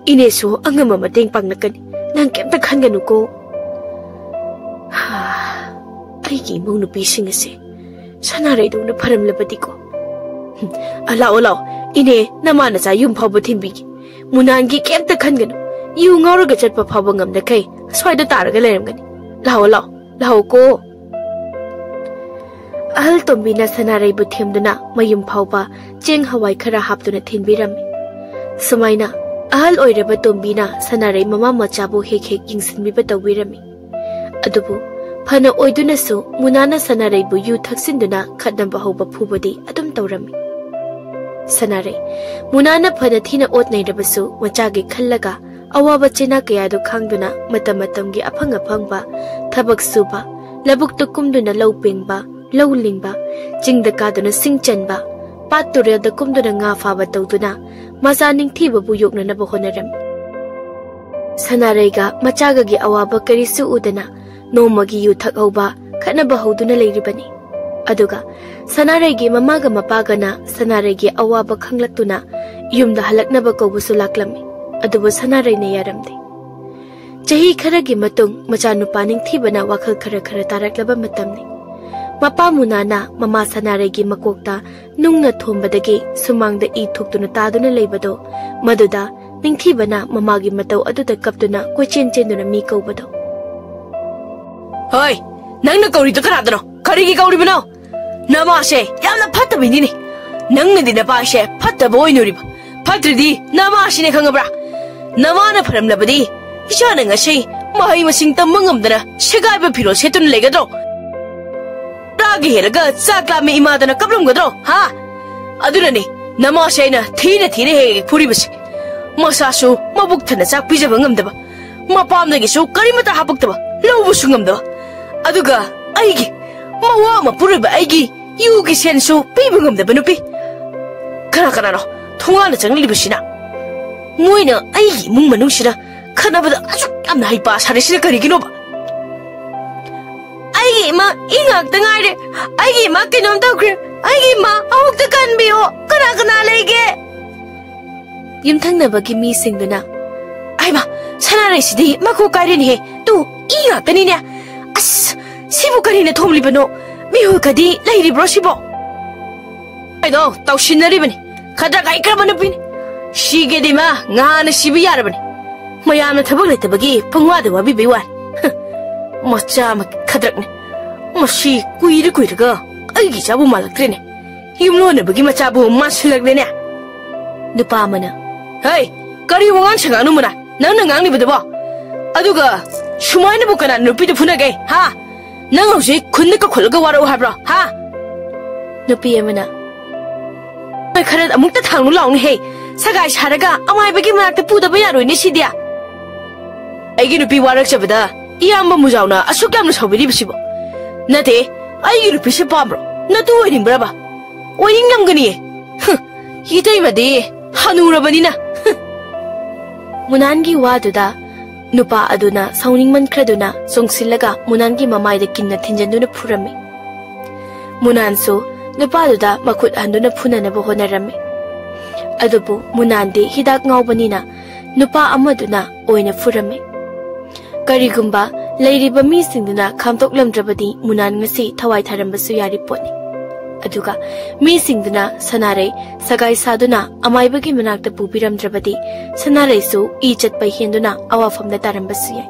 ꯏꯅꯦꯁꯨ ꯑꯉꯝꯕ ꯃꯇꯦꯡ ꯄꯥꯡꯂꯛꯀꯅꯤ꯫ ꯅꯪ ꯀꯩꯝꯇ ꯈꯟꯒꯅꯨꯀꯣ꯫ ꯍꯥ, ꯑꯩꯒꯤ ꯏꯃꯧ ꯅꯨꯄꯤꯁꯤꯡ ꯑꯁꯦ ꯁꯅꯥꯔꯩꯗꯧꯅ ꯐꯔꯝꯂꯕꯗꯤꯀꯣ꯫ ꯍꯨꯝ, ꯑ, ꯂꯥꯛꯑꯣ, ꯂꯥꯛꯑꯣ꯫ ꯏꯅꯦ, ꯅꯃꯥ ꯅꯆꯥ ꯌꯨꯝ ꯐꯥꯎꯕ ꯊꯤꯟꯕꯤꯒꯦ꯫ ꯃꯨꯅꯥꯟꯒꯤ ꯀꯩꯝꯇ ꯈꯟꯒꯅꯨ꯫ ꯌꯨ ꯉꯥꯎꯔꯒ ꯆꯠꯄ ꯐꯥꯎꯕ ꯉꯝꯗꯈꯩ ꯑꯁ꯭ꯋꯥꯏꯗ ꯇꯥꯔꯒ ꯂꯩꯔꯝꯒꯅꯤ꯫ ꯂꯥꯛꯑꯣ, ꯂꯥꯛꯑꯣ꯫ ꯂꯥꯛꯑꯣꯀꯣ꯫ ꯑꯍꯜ ꯇꯣꯝꯕꯤꯅ ꯁꯅꯥꯔꯩꯕꯨ ꯊꯦꯝꯗꯨꯅ ꯃꯌꯨꯝ ꯐꯥꯎꯕ ꯆꯦꯡ ꯍꯋꯥꯏ ꯈꯔ ꯍꯥꯞꯇꯨꯅ ꯊꯤꯟꯕꯤꯔꯝꯃꯤ꯫ ꯁꯨꯃꯥꯏꯅ ꯑꯍꯜ ꯑꯣꯏꯔꯕ ꯇꯣꯝꯕꯤꯅ ꯁꯅꯥꯔꯩ ꯃꯃꯥ ꯃꯆꯥꯕꯨ ꯍꯦꯛ ꯍꯦꯛ ꯌꯦꯡꯁꯤꯟꯕꯤꯕ ꯇꯧꯕꯤꯔꯝꯃꯤ꯫ ꯑꯗꯨꯕꯨ ꯐꯅ ꯑꯣꯏꯗꯨꯅꯁꯨ ꯃꯨꯅꯥꯅ ꯁꯅꯥꯔꯩꯕꯨ ꯌꯨ ꯊꯛꯆꯤꯟꯗꯨꯅ ꯈꯠꯅꯕ ꯍꯧꯕ ꯐꯨꯕꯗꯤ ꯑꯗꯨꯝ ꯇꯧꯔꯝꯃꯤ꯫ ꯁꯅꯥꯔꯩ, ꯃꯨꯅꯥꯅ ꯐꯅ ꯊꯤꯅ ꯑꯣꯠ ꯅꯩꯔꯕꯁꯨ ꯃꯆꯥꯒꯤ ꯈꯜꯂꯒ ꯑꯋꯥꯕ ꯆꯩꯅꯥ ꯀꯌꯥꯗꯨ ꯈꯥꯡꯗꯨꯅ ꯃꯇꯝ ꯃꯇꯝꯒꯤ ꯑꯐꯪ ꯑꯐꯪꯕ ꯊꯕꯛ ꯁꯨꯕ, ꯂꯧꯕꯨꯛꯇ ꯀꯨꯝꯗꯨꯅ ꯂꯧ ꯄꯦꯡꯕ, ꯂꯧ ꯂꯤꯡꯕ, ꯆꯤꯡꯗ ꯀꯥꯗꯨꯅ ꯁꯤꯡ ꯆꯟꯕ, ꯄꯥꯠ ꯇꯨꯔꯦꯜꯗ ꯀꯨꯝꯗꯨꯅ ꯉꯥ ꯐꯥꯕ ꯇꯧꯗꯨꯅ ꯃꯆꯥ ꯅꯤꯡꯊꯤꯕꯕꯨ ꯌꯣꯛꯅꯅꯕ ꯍꯣꯠꯅꯔꯝꯃꯤ꯫ ꯁꯅꯥꯔꯩꯒ ꯃꯆꯥꯒꯒꯤ ꯑꯋꯥꯕ ꯀꯔꯤꯁꯨ ꯎꯗꯅ ꯅꯣꯡꯃꯒꯤ ꯌꯨ ꯊꯛꯍꯧꯕ, ꯈꯠꯅꯕ ꯍꯧꯗꯨꯅ ꯂꯩꯔꯤꯕꯅꯤ꯫ ꯑꯗꯨꯒ ꯁꯅꯥꯔꯩꯒꯤ ꯃꯃꯥꯒ ꯃꯄꯥꯒꯅ ꯁꯅꯥꯔꯩꯒꯤ ꯑꯋꯥꯕ ꯈꯪꯂꯛꯇꯨꯅ ꯌꯨꯝꯗ ꯍꯜꯂꯛꯅꯕ ꯀꯧꯕꯁꯨ ꯂꯥꯛꯂꯝꯃꯤ꯫ ꯑꯗꯨꯕꯨ ꯁꯅꯥꯔꯩꯅ ꯌꯥꯔꯝꯗꯦ꯫ ꯆꯍꯤ ꯈꯔꯒꯤ ꯃꯇꯨꯡ ꯃꯆꯥꯅꯨꯄꯥ ꯅꯤꯡꯊꯤꯕꯅ ꯋꯥꯈꯜ ꯈꯔ ꯈꯔ ꯇꯥꯔꯛꯂꯕ ꯃꯇꯝꯅꯤ꯫ ꯃꯄꯥ ꯃꯨꯅꯥꯅ ꯃꯃꯥ ꯁꯅꯥꯔꯩꯒꯤ ꯃꯀꯣꯛꯇ ꯅꯨꯡꯅ ꯊꯣꯝꯕꯗꯒꯤ ꯁꯨꯃꯥꯡꯗ ꯏ ꯊꯣꯛꯇꯨꯅ ꯇꯥꯗꯨꯅ ꯂꯩꯕꯗꯣ, ꯃꯗꯨꯗ ꯅꯤꯡꯊꯤꯕꯅ ꯃꯃꯥꯒꯤ ꯃꯇꯧ ꯑꯗꯨꯗ ꯀꯞꯇꯨꯅ ꯀꯣꯏꯆꯦꯟ ꯆꯦꯟꯗꯨꯅ ꯃꯤ ꯀꯧꯕꯗꯣ꯫ "ꯍꯣꯏ, ꯅꯪꯅ ꯀꯧꯔꯤꯗꯣ ꯀꯅꯥꯗꯅꯣ? ꯀꯔꯤꯒꯤ ꯀꯧꯔꯤꯕꯅꯣ? ꯅꯃꯥꯁꯦ ꯌꯥꯝꯅ ꯐꯠꯇꯕꯤꯅꯤꯅꯦ꯫ ꯅꯪꯅꯗꯤ ꯅꯄꯥꯁꯦ ꯐꯠꯇꯕ ꯑꯣꯏꯅꯨꯔꯤꯕ꯫ ꯐꯠꯇ꯭ꯔꯤꯗꯤ ꯅꯃꯥꯁꯤꯅꯦ, ꯈꯪꯉꯕ꯭ꯔꯥ? ꯅꯃꯥꯅ ꯐꯔꯝꯂꯕꯗꯤ ꯏꯆꯥꯅ ꯉꯁꯤ ꯃꯍꯩ ꯃꯁꯤꯡ ꯇꯝꯕ ꯉꯝꯗꯅ ꯁꯦꯒꯥꯏꯕ ꯐꯤꯔꯣꯜ ꯁꯦꯠꯇꯨꯅ ꯂꯩꯒꯗ꯭ꯔꯣ? ꯆꯔꯥꯒ ꯍꯦꯜꯂꯒ ꯆꯥꯛ ꯂꯥꯝꯃꯦ ꯏꯃꯥꯗꯅ ꯀꯞꯂꯝꯒꯗ꯭ꯔꯣ, ꯍꯥ? ꯑꯗꯨꯅꯅꯦ ꯅꯃꯥꯁꯦ ꯑꯩꯅ ꯊꯤꯅ ꯊꯤꯅ ꯍꯦꯛ ꯍꯦꯛ ꯐꯨꯔꯤꯕꯁꯦ꯫ ꯃꯆꯥꯁꯨ ꯃꯕꯨꯛ ꯊꯟꯅ ꯆꯥꯛ ꯄꯤꯖꯕ ꯉꯝꯗꯕ, ꯃꯄꯥꯝꯗꯒꯤꯁꯨ ꯀꯔꯤꯃꯠꯇ ꯍꯥꯄꯛꯇꯕ, ꯂꯧꯕꯁꯨ ꯉꯝꯗꯕ, ꯑꯗꯨꯒ ꯑꯩꯒꯤ ꯃꯋꯥ ꯃꯄꯨꯔꯣꯏꯕ ꯑꯩꯒꯤ ꯌꯨꯒꯤ ꯁꯦꯟꯁꯨ ꯄꯤꯕ ꯉꯝꯗꯕ ꯅꯨꯄꯤ꯫ ꯀꯅꯥ ꯀꯅꯥꯅꯣ ꯊꯣꯡꯒꯥꯟꯗ ꯆꯪꯂꯛꯂꯤꯕꯁꯤꯅ? ꯃꯣꯏꯅ ꯑꯩꯒꯤ ꯏꯃꯨꯡ ꯃꯅꯨꯡꯁꯤꯗ ꯈꯠꯅꯕꯗ ꯑꯁꯨꯛ ꯌꯥꯝꯅ ꯍꯩꯄꯥ ꯁꯥꯔꯤꯁꯤꯅ ꯀꯔꯤꯒꯤꯅꯣꯕ? ꯑꯩꯒꯤ ꯏꯃꯥ ꯏ ꯉꯥꯛꯇ ꯉꯥꯏꯔꯦ꯫ ꯑꯩꯒꯤ ꯏꯃꯥ ꯀꯩꯅꯣꯝ ꯇꯧꯈ꯭ꯔꯦ꯫ ꯑꯩꯒꯤ ꯏꯃꯥ ꯑꯃꯨꯛꯇ ꯀꯟꯕꯤꯌꯣ꯫ ꯀꯅꯥ ꯀꯅꯥ ꯂꯩꯒꯦ?" ꯌꯨꯝꯊꯪꯅꯕꯒꯤ ꯃꯤꯁꯤꯡꯗꯨꯅ, "ꯑꯩꯃ, ꯁꯅꯥꯔꯩꯁꯤꯗꯤ ꯃꯀꯨ ꯀꯥꯏꯔꯦꯅꯦꯍꯦ꯫ ꯇꯨ, ꯏ ꯉꯥꯛꯇꯅꯤꯅꯦ꯫ ꯑꯁ, ꯁꯤꯕꯨ ꯀꯔꯤꯅ ꯊꯣꯝꯂꯤꯕꯅꯣ? ꯃꯤꯍꯨꯜ ꯈꯗꯤ ꯂꯩꯔꯤꯕ꯭ꯔꯣ ꯁꯤꯕꯣ?" ꯑꯩꯗꯣ ꯇꯧꯁꯤꯟꯅꯔꯤꯕꯅꯤ꯫ ꯈꯗ꯭ꯔꯛ ꯍꯩꯈ꯭ꯔꯕ ꯅꯨꯄꯤꯅꯤ꯫ ꯁꯤꯒꯦꯗꯤ ꯃꯥ ꯉꯍꯥꯟꯅ ꯁꯤꯕ ꯌꯥꯔꯕꯅꯤ꯫ ꯃꯌꯥꯝꯅ ꯊꯕꯛ ꯂꯩꯇꯕꯒꯤ ꯄꯪꯋꯥꯗ ꯋꯥꯕꯤꯕꯩ ꯋꯥꯅꯤ꯫ ꯍ, ꯃꯆꯥ ꯑꯃꯒꯤ ꯈꯗ꯭ꯔꯛꯅꯤ꯫ ꯃꯁꯤ ꯀꯨꯏꯔ ꯀꯨꯏꯔꯒ ꯑꯩꯒꯤ ꯏꯆꯥꯕꯨ ꯃꯥꯜꯂꯛꯇ꯭ꯔꯦꯅꯦ꯫ ꯌꯨꯝꯂꯣꯟꯅꯕꯒꯤ ꯃꯆꯥꯕꯨ ꯃꯥꯟꯁꯤꯜꯂꯛꯂꯦꯅꯦ꯫ ꯅꯨꯄꯥ ꯑꯃꯅ, "ꯍꯩ, ꯀꯔꯤ ꯋꯥꯉꯥꯡ ꯁꯉꯥꯡꯅꯣ ꯃꯅꯥ ꯅꯪꯅ ꯉꯥꯡꯂꯤꯕꯗꯨꯕꯣ? ꯑꯗꯨꯒ ꯁꯨꯃꯥꯏꯅꯕꯨ ꯀꯅꯥꯅ ꯅꯨꯄꯤꯗ ꯐꯨꯅꯒꯦ, ꯍꯥ? ꯅꯪ ꯍꯧꯖꯤꯛ ꯈꯨꯟꯗ ꯀꯧꯈꯠꯂꯒ ꯋꯥꯔꯛꯎ ꯍꯥꯏꯕ꯭ꯔꯣ, ꯍꯥ?" ꯅꯨꯄꯤ ꯑꯃꯅ, "ꯅꯣꯏ ꯈꯔ ꯑꯃꯨꯛꯇ ꯊꯥꯡꯅꯨ ꯂꯥꯎꯅꯦꯍꯦ꯫ ꯁꯒꯥꯏ ꯁꯥꯔꯒ ꯑꯃꯥꯏꯕꯒꯤ ꯃꯅꯥꯛꯇ ꯄꯨꯗꯕ ꯌꯥꯔꯣꯏꯅꯦ ꯁꯤꯗꯤ꯫ ꯑꯩꯒꯤ ꯅꯨꯄꯤ ꯋꯥꯔꯛꯆꯕꯗ ꯏꯌꯥꯝꯕ ꯃꯨꯖꯥꯎꯅ ꯑꯁꯨꯛ ꯌꯥꯝꯅ ꯁꯥꯎꯕꯤꯔꯤꯕꯁꯤꯕꯣ? ꯅꯠꯇꯦ, ꯑꯩꯒꯤ ꯅꯨꯄꯤꯁꯤ ꯄꯥꯝꯕ꯭ꯔꯣ? ꯅꯇꯨ ꯑꯣꯏꯅꯤꯡꯕ꯭ꯔꯕ? ꯑꯣꯏꯅꯤꯡꯂꯝꯒꯅꯤꯌꯦ꯫ ꯍꯨꯝ, ꯏꯇꯩꯃꯗꯤ ꯍꯅꯨꯔꯕꯅꯤꯅ꯫" ꯍꯨꯝ꯫ ꯃꯨꯅꯥꯟꯒꯤ ꯋꯥꯗꯨꯗ ꯅꯨꯄꯥ ꯑꯗꯨꯅ ꯁꯥꯎꯅꯤꯡꯃꯟꯈ꯭ꯔꯗꯨꯅ ꯆꯣꯡꯁꯤꯜꯂꯒ ꯃꯨꯅꯥꯟꯒꯤ ꯃꯃꯥꯏꯗ ꯀꯤꯟꯅ ꯊꯤꯟꯖꯟꯗꯨꯅ ꯐꯨꯔꯝꯃꯤ꯫ ꯃꯨꯅꯥꯟꯁꯨ ꯅꯨꯄꯥꯗꯨꯗ ꯃꯈꯨꯠ ꯍꯟꯗꯨꯅ ꯐꯨꯅꯅꯕ ꯍꯣꯠꯅꯔꯝꯃꯤ꯫ ꯑꯗꯨꯕꯨ ꯃꯨꯅꯥꯟꯗꯤ ꯍꯤꯗꯥꯛ ꯉꯥꯎꯕꯅꯤꯅ ꯅꯨꯄꯥ ꯑꯃꯗꯨꯅ ꯑꯣꯏꯅ ꯐꯨꯔꯝꯃꯤ꯫ ꯀꯔꯤꯒꯨꯝꯕ ꯂꯩꯔꯤꯕ ꯃꯤꯁꯤꯡꯗꯨꯅ ꯈꯥꯝꯗꯣꯛꯂꯝꯗ꯭ꯔꯕꯗꯤ ꯃꯨꯅꯥꯟ ꯉꯁꯤ ꯊꯋꯥꯏ ꯊꯥꯔꯝꯕꯁꯨ ꯌꯥꯔꯤ ꯄꯣꯠꯅꯤ꯫ ꯑꯗꯨꯒ ꯃꯤꯁꯤꯡꯗꯨꯅ ꯁꯅꯥꯔꯩ ꯁꯒꯥꯏ ꯁꯥꯗꯨꯅ ꯑꯃꯥꯏꯕꯒꯤ ꯃꯅꯥꯛꯇ ꯄꯨꯕꯤꯔꯝꯗ꯭ꯔꯕꯗꯤ ꯁꯅꯥꯔꯩꯁꯨ ꯏ ꯆꯠꯄ ꯍꯦꯟꯗꯨꯅ ꯑꯋꯥꯐꯝꯗ ꯇꯥꯔꯝꯕꯁꯨ ꯌꯥꯏ꯫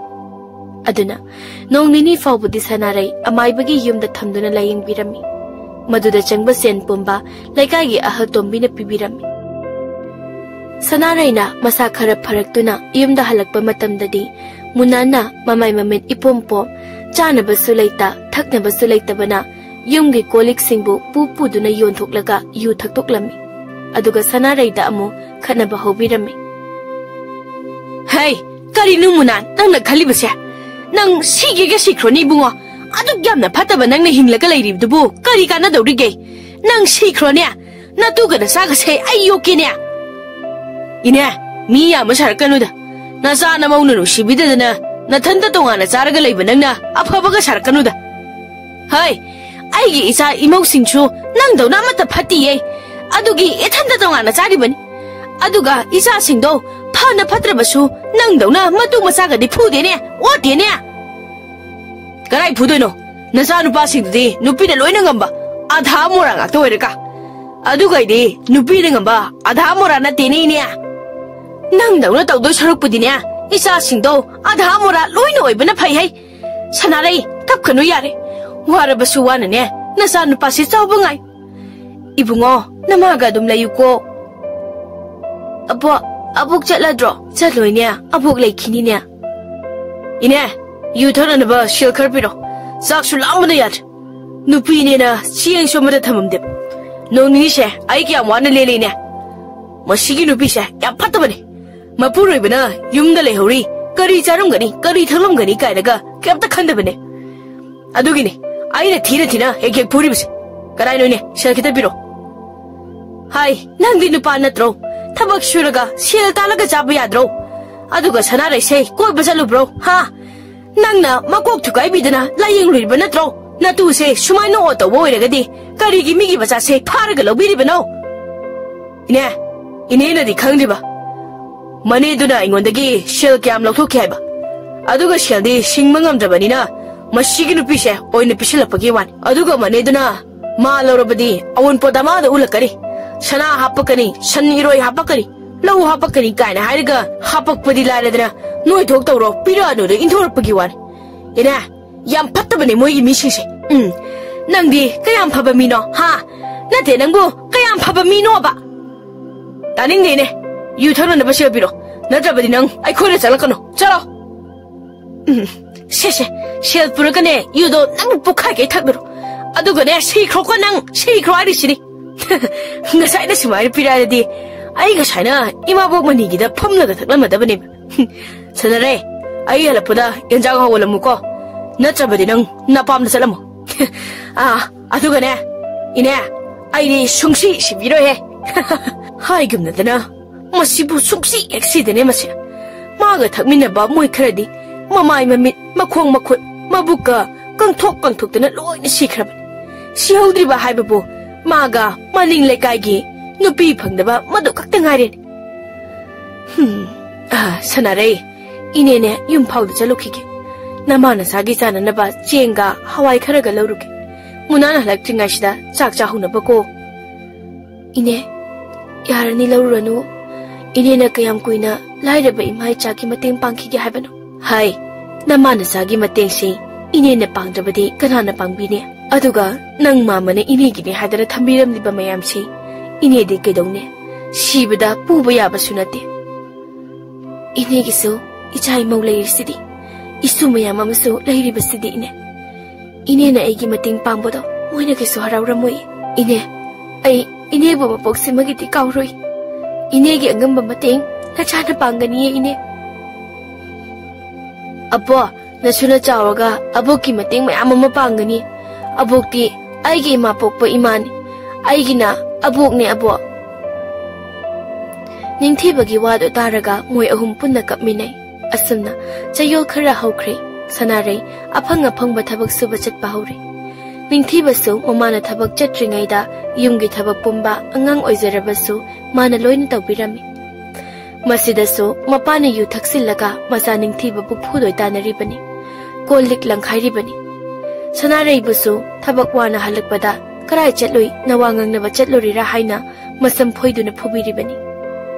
ꯑꯗꯨꯅ ꯅꯣꯡ ꯅꯤꯅꯤ ꯐꯥꯎꯕꯗꯤ ꯁꯅꯥꯔꯩ ꯑꯃꯥꯏꯕꯒꯤ ꯌꯨꯝꯗ ꯊꯝꯗꯨꯅ ꯂꯥꯌꯦꯡꯕꯤꯔꯝꯃꯤ꯫ ꯃꯗꯨꯗ ꯆꯪꯕ ꯁꯦꯟ ꯄꯨꯝꯕ ꯂꯩꯀꯥꯏꯒꯤ ꯑꯍꯜ ꯇꯣꯝꯕꯤꯅ ꯄꯤꯕꯤꯔꯝꯃꯤ꯫ ꯁꯅꯥꯔꯩꯅ ꯃꯁꯥ ꯈꯔ ꯐꯔꯛꯇꯨꯅ ꯌꯨꯝꯗ ꯍꯜꯂꯛꯄ ꯃꯇꯝꯗꯗꯤ ꯃꯨꯅꯥꯟꯅ ꯃꯃꯥꯏ ꯃꯃꯤꯠ ꯏꯄꯣꯝ ꯄꯣꯝ, ꯆꯥꯅꯕꯁꯨ ꯂꯩꯇ, ꯊꯛꯅꯕꯁꯨ ꯂꯩꯇꯕꯅ ꯌꯨꯝꯒꯤ ꯀꯣꯜ ꯂꯤꯛꯁꯤꯡꯕꯨ ꯄꯨ ꯄꯨꯗꯨꯅ ꯌꯣꯟꯊꯣꯛꯂꯒ ꯌꯨ ꯊꯛꯇꯣꯛꯂꯝꯃꯤ꯫ ꯑꯗꯨꯒ ꯁꯅꯥꯔꯩꯗ ꯑꯃꯨꯛ ꯈꯠꯅꯕ ꯍꯧꯕꯤꯔꯝꯃꯤ꯫ "ꯍꯩ, ꯀꯔꯤꯅꯣ ꯃꯨꯅꯥꯟ ꯅꯪꯅ ꯈꯜꯂꯤꯕꯁꯦ? ꯅꯪ ꯁꯤꯒꯦꯒ ꯁꯤꯈ꯭ꯔꯣꯅꯦ ꯏꯕꯨꯡꯉꯣ꯫ ꯑꯗꯨꯛ ꯌꯥꯝꯅ ꯐꯠꯇꯕ ꯅꯪꯅ ꯍꯤꯡꯂꯒ ꯂꯩꯔꯤꯕꯗꯨꯕꯨ ꯀꯔꯤ ꯀꯥꯟꯅꯗꯧꯔꯤꯒꯦ? ꯅꯪ ꯁꯤꯈ꯭ꯔꯣꯅꯦ꯫ ꯅꯇꯨꯒ ꯅꯆꯥꯒꯁꯦ ꯑꯩ ꯌꯣꯛꯀꯦꯅꯦ꯫" "ꯏꯅꯦ, ꯃꯤ ꯌꯥꯝꯕ ꯁꯥꯔꯛꯀꯅꯨꯗ꯫ ꯅꯆꯥ ꯅꯃꯧꯅ ꯅꯨꯡꯁꯤꯕꯤꯗꯗꯅ ꯅꯊꯟꯇ ꯇꯣꯉꯥꯟꯅ ꯆꯥꯔꯒ ꯂꯩꯕ ꯅꯪꯅ ꯑꯐꯕꯒ ꯁꯥꯔꯛꯀꯅꯨꯗ꯫ ꯍꯩ, ꯑꯩꯒꯤ ꯏꯆꯥ ꯏꯃꯧꯁꯤꯡꯁꯨ ꯅꯪꯗꯧꯅ ꯑꯃꯠꯇ ꯐꯠꯇꯤꯌꯦ꯫ ꯑꯗꯨꯒꯤ ꯏꯊꯟꯇ ꯇꯣꯉꯥꯟꯅ ꯆꯥꯔꯤꯕꯅꯤ꯫ ꯑꯗꯨꯒ ꯏꯆꯥꯁꯤꯡꯗꯣ ꯐꯅ ꯐꯠꯇ꯭ꯔꯕꯁꯨ ꯅꯪꯗꯧꯅ ꯃꯇꯨ ꯃꯆꯥꯒꯗꯤ ꯐꯨꯗꯦꯅꯦ, ꯑꯣꯠꯇꯦꯅꯦ꯫" "ꯀꯗꯥꯏ ꯐꯨꯗꯣꯏꯅꯣ? ꯅꯆꯥꯅꯨꯄꯥꯁꯤꯡꯗꯨꯗꯤ ꯅꯨꯄꯤꯅ ꯂꯣꯏꯅ ꯉꯝꯕ ꯑꯙꯥ ꯃꯣꯔꯥ ꯉꯥꯛꯇ ꯑꯣꯏꯔꯒ꯫ ꯑꯗꯨꯒ ꯑꯩꯗꯤ ꯅꯨꯄꯤꯅ ꯉꯝꯕ ꯑꯙꯥ ꯃꯣꯔꯥ ꯅꯠꯇꯦꯅꯦ, ꯏꯅꯦ꯫ ꯅꯪꯗꯧꯅ ꯇꯧꯗꯣꯏ ꯁꯔꯨꯛꯄꯨꯗꯤꯅꯦ, ꯏꯆꯥꯁꯤꯡꯗꯣ ꯑꯙꯥ ꯃꯣꯔꯥ ꯂꯣꯏꯅ ꯑꯣꯏꯕꯅ ꯐꯩ ꯍꯩ꯫ ꯁꯅꯥꯔꯩ, ꯀꯞꯀꯅꯨ ꯌꯥꯔꯦ꯫ ꯋꯥꯔꯕꯁꯨ ꯋꯥꯅꯅꯦ ꯅꯆꯥꯅꯨꯄꯥꯁꯤ ꯆꯥꯎꯕ ꯉꯥꯏ꯫ ꯏꯕꯨꯡꯉꯣ, ꯅꯃꯥꯒ ꯑꯗꯨꯝ ꯂꯩꯌꯨꯀꯣ꯫" "ꯑꯕꯣꯛ, ꯑꯕꯣꯛ ꯆꯠꯂꯗ꯭ꯔꯣ?" "ꯆꯠꯂꯣꯏꯅꯦ, ꯑꯕꯣꯛ ꯂꯩꯈꯤꯅꯤꯅꯦ꯫" "ꯏꯅꯦ, ꯌꯨ ꯊꯛꯅꯅꯕ ꯁꯦꯜ ꯈꯔ ꯄꯤꯔꯣ꯫ ꯆꯥꯛꯁꯨ ꯂꯥꯝꯕꯅ ꯌꯥꯗ꯭ꯔꯦ꯫ ꯅꯨꯄꯤꯅꯦꯅ ꯆꯦꯡꯁꯨ ꯑꯃꯠꯇ ꯊꯝꯃꯝꯗꯦ꯫ ꯅꯣꯡ ꯅꯤꯅꯤꯁꯦ ꯑꯩ ꯀꯌꯥꯝ ꯋꯥꯅ ꯂꯦꯜꯂꯤꯅꯦ꯫ ꯃꯁꯤꯒꯤ ꯅꯨꯄꯤꯁꯦ ꯌꯥꯝ ꯐꯠꯇꯕꯅꯦ꯫ ꯃꯄꯨꯔꯣꯏꯕꯅ ꯌꯨꯝꯗ ꯂꯩꯍꯧꯔꯤ, ꯀꯔꯤ ꯆꯥꯔꯝꯒꯅꯤ, ꯀꯔꯤ ꯊꯛꯂꯝꯒꯅꯤ ꯀꯥꯏꯅꯒ ꯀꯩꯝꯇ ꯈꯟꯗꯕꯅꯦ꯫ ꯑꯗꯨꯒꯤꯅꯦ ꯑꯩꯅ ꯊꯤꯅ ꯊꯤꯅ ꯍꯦꯛ ꯍꯦꯛ ꯐꯨꯔꯤꯕꯁꯦ꯫ ꯀꯔꯥꯏꯅꯣꯅꯦ, ꯁꯦꯜ ꯈꯤꯇ ꯄꯤꯔꯣ꯫" "ꯍꯥꯏ, ꯅꯪꯗꯤ ꯅꯨꯄꯥ ꯅꯠꯇ꯭ꯔꯣ? ꯊꯕꯛ ꯁꯨꯔꯒ ꯁꯦꯜ ꯇꯥꯜꯂꯒ ꯆꯥꯕ ꯌꯥꯗ꯭ꯔꯣ? ꯑꯗꯨꯒ ꯁꯅꯥꯔꯩꯁꯦ ꯀꯣꯏꯕ ꯆꯠꯂꯨꯕ꯭ꯔꯣ, ꯍꯥ? ꯅꯪꯅ ꯃꯀꯣꯛ ꯊꯨꯒꯥꯏꯕꯤꯗꯅ ꯂꯥꯌꯦꯡꯂꯨꯔꯤꯕ ꯅꯠꯇ꯭ꯔꯣ? ꯅꯇꯨꯁꯦ ꯁꯨꯃꯥꯏꯅ ꯑꯣꯠ ꯇꯧꯕ ꯑꯣꯏꯔꯒꯗꯤ ꯀꯔꯤꯒꯤ ꯃꯤꯒꯤ ꯃꯆꯥꯁꯦ ꯐꯥꯔꯒ ꯂꯧꯕꯤꯔꯤꯕꯅꯣ?" "ꯏꯅꯦ, ꯏꯅꯦꯅꯗꯤ ꯈꯪꯗ꯭ꯔꯤꯕ꯫ ꯃꯅꯦꯗꯨꯅ ꯑꯩꯉꯣꯟꯗꯒꯤ ꯁꯦꯜ ꯀꯌꯥꯝ ꯂꯧꯊꯣꯛꯈꯤ ꯍꯥꯏꯕ? ꯑꯗꯨꯒ ꯁꯦꯜꯗꯤ ꯁꯤꯡꯕ ꯉꯝꯗ꯭ꯔꯕꯅꯤꯅ ꯃꯁꯤꯒꯤ ꯅꯨꯄꯤꯁꯦ ꯑꯣꯏꯅ ꯄꯤꯁꯤꯜꯂꯛꯄꯒꯤ ꯋꯥꯅꯤ꯫ ꯑꯗꯨꯒ ꯃꯅꯦꯗꯨꯅ ꯃꯥ ꯂꯧꯔꯕꯗꯤ ꯑꯋꯨꯟꯄꯣꯠ ꯑꯃꯗ ꯎꯠꯂꯛꯀꯅꯤ꯫ ꯁꯅꯥ ꯍꯥꯞꯄꯛꯀꯅꯤ, ꯁꯟ ꯏꯔꯣꯏ ꯍꯥꯞꯄꯛꯀꯅꯤ, ꯂꯧ ꯍꯥꯞꯄꯛꯀꯅꯤ ꯀꯥꯏꯅ ꯍꯥꯏꯔꯒ ꯍꯥꯞꯄꯛꯄꯗꯤ ꯂꯥꯏꯔꯗꯅ ꯅꯣꯏ ꯊꯣꯛ ꯇꯧꯔꯣ, ꯄꯤꯔꯛꯑꯅꯨꯗ ꯏꯟꯊꯣꯔꯛꯄꯒꯤ ꯋꯥꯅꯤ꯫ ꯏꯅꯦ, ꯌꯥꯝ ꯐꯠꯇꯕꯅꯦ ꯃꯣꯏꯒꯤ ꯃꯤꯁꯤꯡꯁꯦ꯫ ꯎꯝ, ꯅꯪꯗꯤ ꯀꯌꯥꯝ ꯐꯕ ꯃꯤꯅꯣ, ꯍꯥ? ꯅꯠꯇꯦ, ꯅꯪꯕꯨ ꯀꯌꯥꯝ ꯐꯕ ꯃꯤꯅꯣꯕ? ꯇꯥꯅꯤꯡꯗꯦꯅꯦ꯫ ꯌꯨ ꯊꯛꯅꯅꯕ ꯁꯦꯜ ꯄꯤꯔꯣ, ꯅꯠꯇ꯭ꯔꯕꯗꯤ ꯅꯪ ꯑꯩꯈꯣꯏꯗ ꯆꯠꯂꯛꯀꯅꯨ꯫ ꯆꯠꯂꯣ꯫ ꯎꯝ, ꯁꯦ, ꯁꯦ, ꯁꯦꯜ ꯄꯨꯔꯒꯅꯦ, ꯌꯨꯗꯣ ꯅꯪ ꯄꯨꯈꯥꯏꯒꯩ ꯊꯛꯂꯨꯔꯣ꯫ ꯑꯗꯨꯒꯅꯦ, ꯁꯤꯈ꯭ꯔꯣꯀꯣ ꯅꯪ, ꯁꯤꯈ꯭ꯔꯣ ꯍꯥꯏꯔꯤꯁꯤꯅꯤ꯫ ꯉꯁꯥꯏꯅ ꯁꯨꯃꯥꯏꯅ ꯄꯤꯔꯛꯑꯗꯤ ꯑꯩ ꯉꯁꯥꯏꯅ ꯏꯃꯥꯕꯣꯛ ꯃꯅꯤꯒꯤꯗ ꯐꯝꯂꯒ ꯊꯛꯂꯝꯃꯗꯕꯅꯦꯕ꯫ ꯁꯥꯟꯅꯔꯦ, ꯑꯩ ꯍꯜꯂꯛꯄꯗ ꯌꯦꯟꯖꯥꯡ ꯍꯧꯍꯜꯂꯝꯃꯨꯀꯣ, ꯅꯠꯇ꯭ꯔꯕꯗꯤ ꯅꯪ ꯅꯄꯥꯝꯗ ꯆꯠꯂꯝꯃꯣ꯫ ꯑꯥ, ꯑꯗꯨꯒꯅꯦ, ꯏꯅꯦ, ꯑꯩꯗꯤ ꯁꯨꯡꯁꯤ ꯁꯤꯕꯤꯔꯣꯏꯍꯦ꯫ ꯍꯥꯏꯒꯨꯝꯅꯗꯅ ꯃꯁꯤꯕꯨ ꯁꯨꯡꯁꯤ ꯍꯦꯛ ꯁꯤꯗꯅꯦ ꯃꯁꯤ꯫ ꯃꯥꯒ ꯊꯛꯃꯤꯟꯅꯕ ꯃꯣꯏ ꯈꯔꯗꯤ ꯃꯃꯥꯏ ꯃꯃꯤꯠ, ꯃꯈꯣꯡ ꯃꯈꯨꯠ, ꯃꯕꯨꯛꯀ ꯀꯪꯊꯣꯛ ꯀꯪꯊꯣꯛꯇꯅ ꯂꯣꯏꯅ ꯁꯤꯈ꯭ꯔꯕꯅꯤ꯫ ꯁꯤꯍꯧꯗ꯭ꯔꯤꯕ ꯍꯥꯏꯕꯕꯨ ꯃꯥꯒ ꯃꯅꯤꯡ ꯂꯩꯀꯥꯏꯒꯤ ꯅꯨꯄꯤ ꯐꯪꯗꯕ ꯃꯗꯨ ꯈꯛꯇ ꯉꯥꯏꯔꯦꯅꯦ꯫ ꯍꯨꯝ, ꯑꯥ, ꯁꯥꯟꯅꯔꯩ, ꯏꯅꯦꯅꯦ ꯌꯨꯝ ꯐꯥꯎꯗ ꯆꯠꯂꯨꯈꯤꯒꯦ꯫ ꯅꯃꯥ ꯅꯆꯥꯒꯤ ꯆꯥꯅꯅꯕ ꯆꯦꯡꯒ ꯍꯋꯥꯏ ꯈꯔꯒ ꯂꯧꯔꯨꯒꯦ꯫ ꯃꯨꯅꯥꯅ ꯍꯜꯂꯛꯇ꯭ꯔꯤꯉꯩꯁꯤꯗ ꯆꯥꯛ ꯆꯥꯍꯧꯅꯕꯀꯣ꯫ ꯏꯅꯦ, ꯌꯥꯔꯅꯤ, ꯂꯧꯔꯨꯔꯅꯨ꯫ ꯏꯅꯦꯅ ꯀꯌꯥꯝ ꯀꯨꯏꯅ ꯂꯥꯏꯔꯕ ꯏꯃꯥ ꯏꯆꯥꯒꯤ ꯃꯇꯦꯡ ꯄꯥꯡꯈꯤꯒꯦ ꯍꯥꯏꯕꯅꯣ? ꯍꯥꯏ, ꯅꯃꯥ ꯅꯆꯥꯒꯤ ꯃꯇꯦꯡꯁꯤ ꯏꯅꯦꯅ ꯄꯥꯡꯗ꯭ꯔꯕꯗꯤ ꯀꯅꯥꯅ ꯄꯥꯡꯕꯤꯅꯤ? ꯑꯗꯨꯒ ꯅꯪ ꯃꯥꯃꯅ ꯏꯅꯦꯒꯤꯅꯤ ꯍꯥꯏꯗꯅ ꯊꯝꯕꯤꯔꯝꯂꯤꯕ ꯃꯌꯥꯝꯁꯤ ꯏꯅꯦꯗꯤ ꯀꯩꯗꯧꯅꯤ? ꯁꯤꯕꯗ ꯄꯨꯕ ꯌꯥꯕꯁꯨ ꯅꯠꯇꯦ꯫ ꯏꯅꯦꯒꯤꯁꯨ ꯏꯆꯥ ꯏꯃꯧ ꯂꯩꯔꯤꯁꯤꯗꯤ, ꯏꯁꯨ ꯃꯌꯥꯝ ꯑꯃꯁꯨ ꯂꯩꯔꯤꯕꯁꯤꯗꯤ ꯏꯅꯦ꯫ ꯏꯅꯦꯅ ꯑꯩꯒꯤ ꯃꯇꯦꯡ ꯄꯥꯡꯕꯗꯣ ꯃꯣꯏꯅ ꯀꯩꯁꯨ ꯍꯔꯥꯎꯔꯝꯃꯣꯏ꯫ ꯏꯅꯦ, ꯑꯩ ꯏꯅꯦꯕꯨ ꯃꯄꯣꯛꯁꯤꯃꯒꯤꯗꯤ ꯀꯥꯎꯔꯣꯏ꯫ ꯏꯅꯦꯒꯤ ꯑꯉꯝꯕ ꯃꯇꯦꯡ ꯅꯆꯥꯅ ꯄꯥꯡꯒꯅꯤꯌꯦ, ꯏꯅꯦ꯫ ꯑꯕꯣ, ꯅꯁꯨꯅ ꯆꯥꯎꯔꯒ ꯑꯕꯣꯛꯀꯤ ꯃꯇꯦꯡ ꯃꯌꯥꯝ ꯑꯃ ꯄꯥꯡꯒꯅꯤ꯫ ꯑꯕꯣꯛꯇꯤ ꯑꯩꯒꯤ ꯏꯃꯥ ꯄꯣꯛꯄ ꯏꯃꯥꯅꯤ꯫ ꯑꯩꯒꯤꯅ ꯑꯕꯣꯛꯅꯦ, ꯑꯕꯣꯛ꯫ ꯅꯤꯡꯊꯤꯕꯒꯤ ꯋꯥꯗꯨ ꯇꯥꯔꯒ ꯃꯣꯏ ꯑꯍꯨꯝ ꯄꯨꯟꯅ ꯀꯞꯃꯤꯟꯅꯩ꯫ ꯑꯁꯨꯝꯅ ꯆꯌꯣꯜ ꯈꯔ ꯍꯧꯈ꯭ꯔꯦ꯫ ꯁꯅꯥꯔꯩ ꯑꯐꯪ ꯑꯐꯪꯕ ꯊꯕꯛ ꯁꯨꯕ ꯆꯠꯄ ꯍꯧꯔꯦ꯫ ꯅꯤꯡꯊꯤꯕꯁꯨ ꯃꯃꯥꯅ ꯊꯕꯛ ꯆꯠꯇ꯭ꯔꯤꯉꯩꯗ ꯌꯨꯝꯒꯤ ꯊꯕꯛ ꯄꯨꯝꯕ ꯑꯉꯥꯡ ꯑꯣꯏꯖꯔꯕꯁꯨ ꯃꯥꯅ ꯂꯣꯏꯅ ꯇꯧꯕꯤꯔꯝꯃꯤ꯫ ꯃꯁꯤꯗꯁꯨ ꯃꯄꯥꯅ ꯌꯨ ꯊꯛꯆꯤꯜꯂꯒ ꯃꯆꯥ ꯅꯤꯡꯊꯤꯕꯕꯨ ꯐꯨꯗꯣꯏ ꯇꯥꯅꯔꯤꯕꯅꯤ꯫ ꯀꯣꯜ ꯂꯤꯛ ꯂꯪꯈꯥꯏꯔꯤꯕꯅꯤ꯫ ꯁꯅꯥꯔꯩꯕꯨꯁꯨ ꯊꯕꯛ ꯋꯥꯅ ꯍꯜꯂꯛꯄꯗ "ꯀꯔꯥꯏ ꯆꯠꯂꯨꯏ, ꯅꯋꯥ ꯉꯥꯡꯅꯕ ꯆꯠꯂꯨꯔꯤꯔꯥ?" ꯍꯥꯏꯅ ꯃꯁꯝ ꯐꯣꯏꯗꯨꯅ ꯐꯨꯕꯤꯔꯤꯕꯅꯤ꯫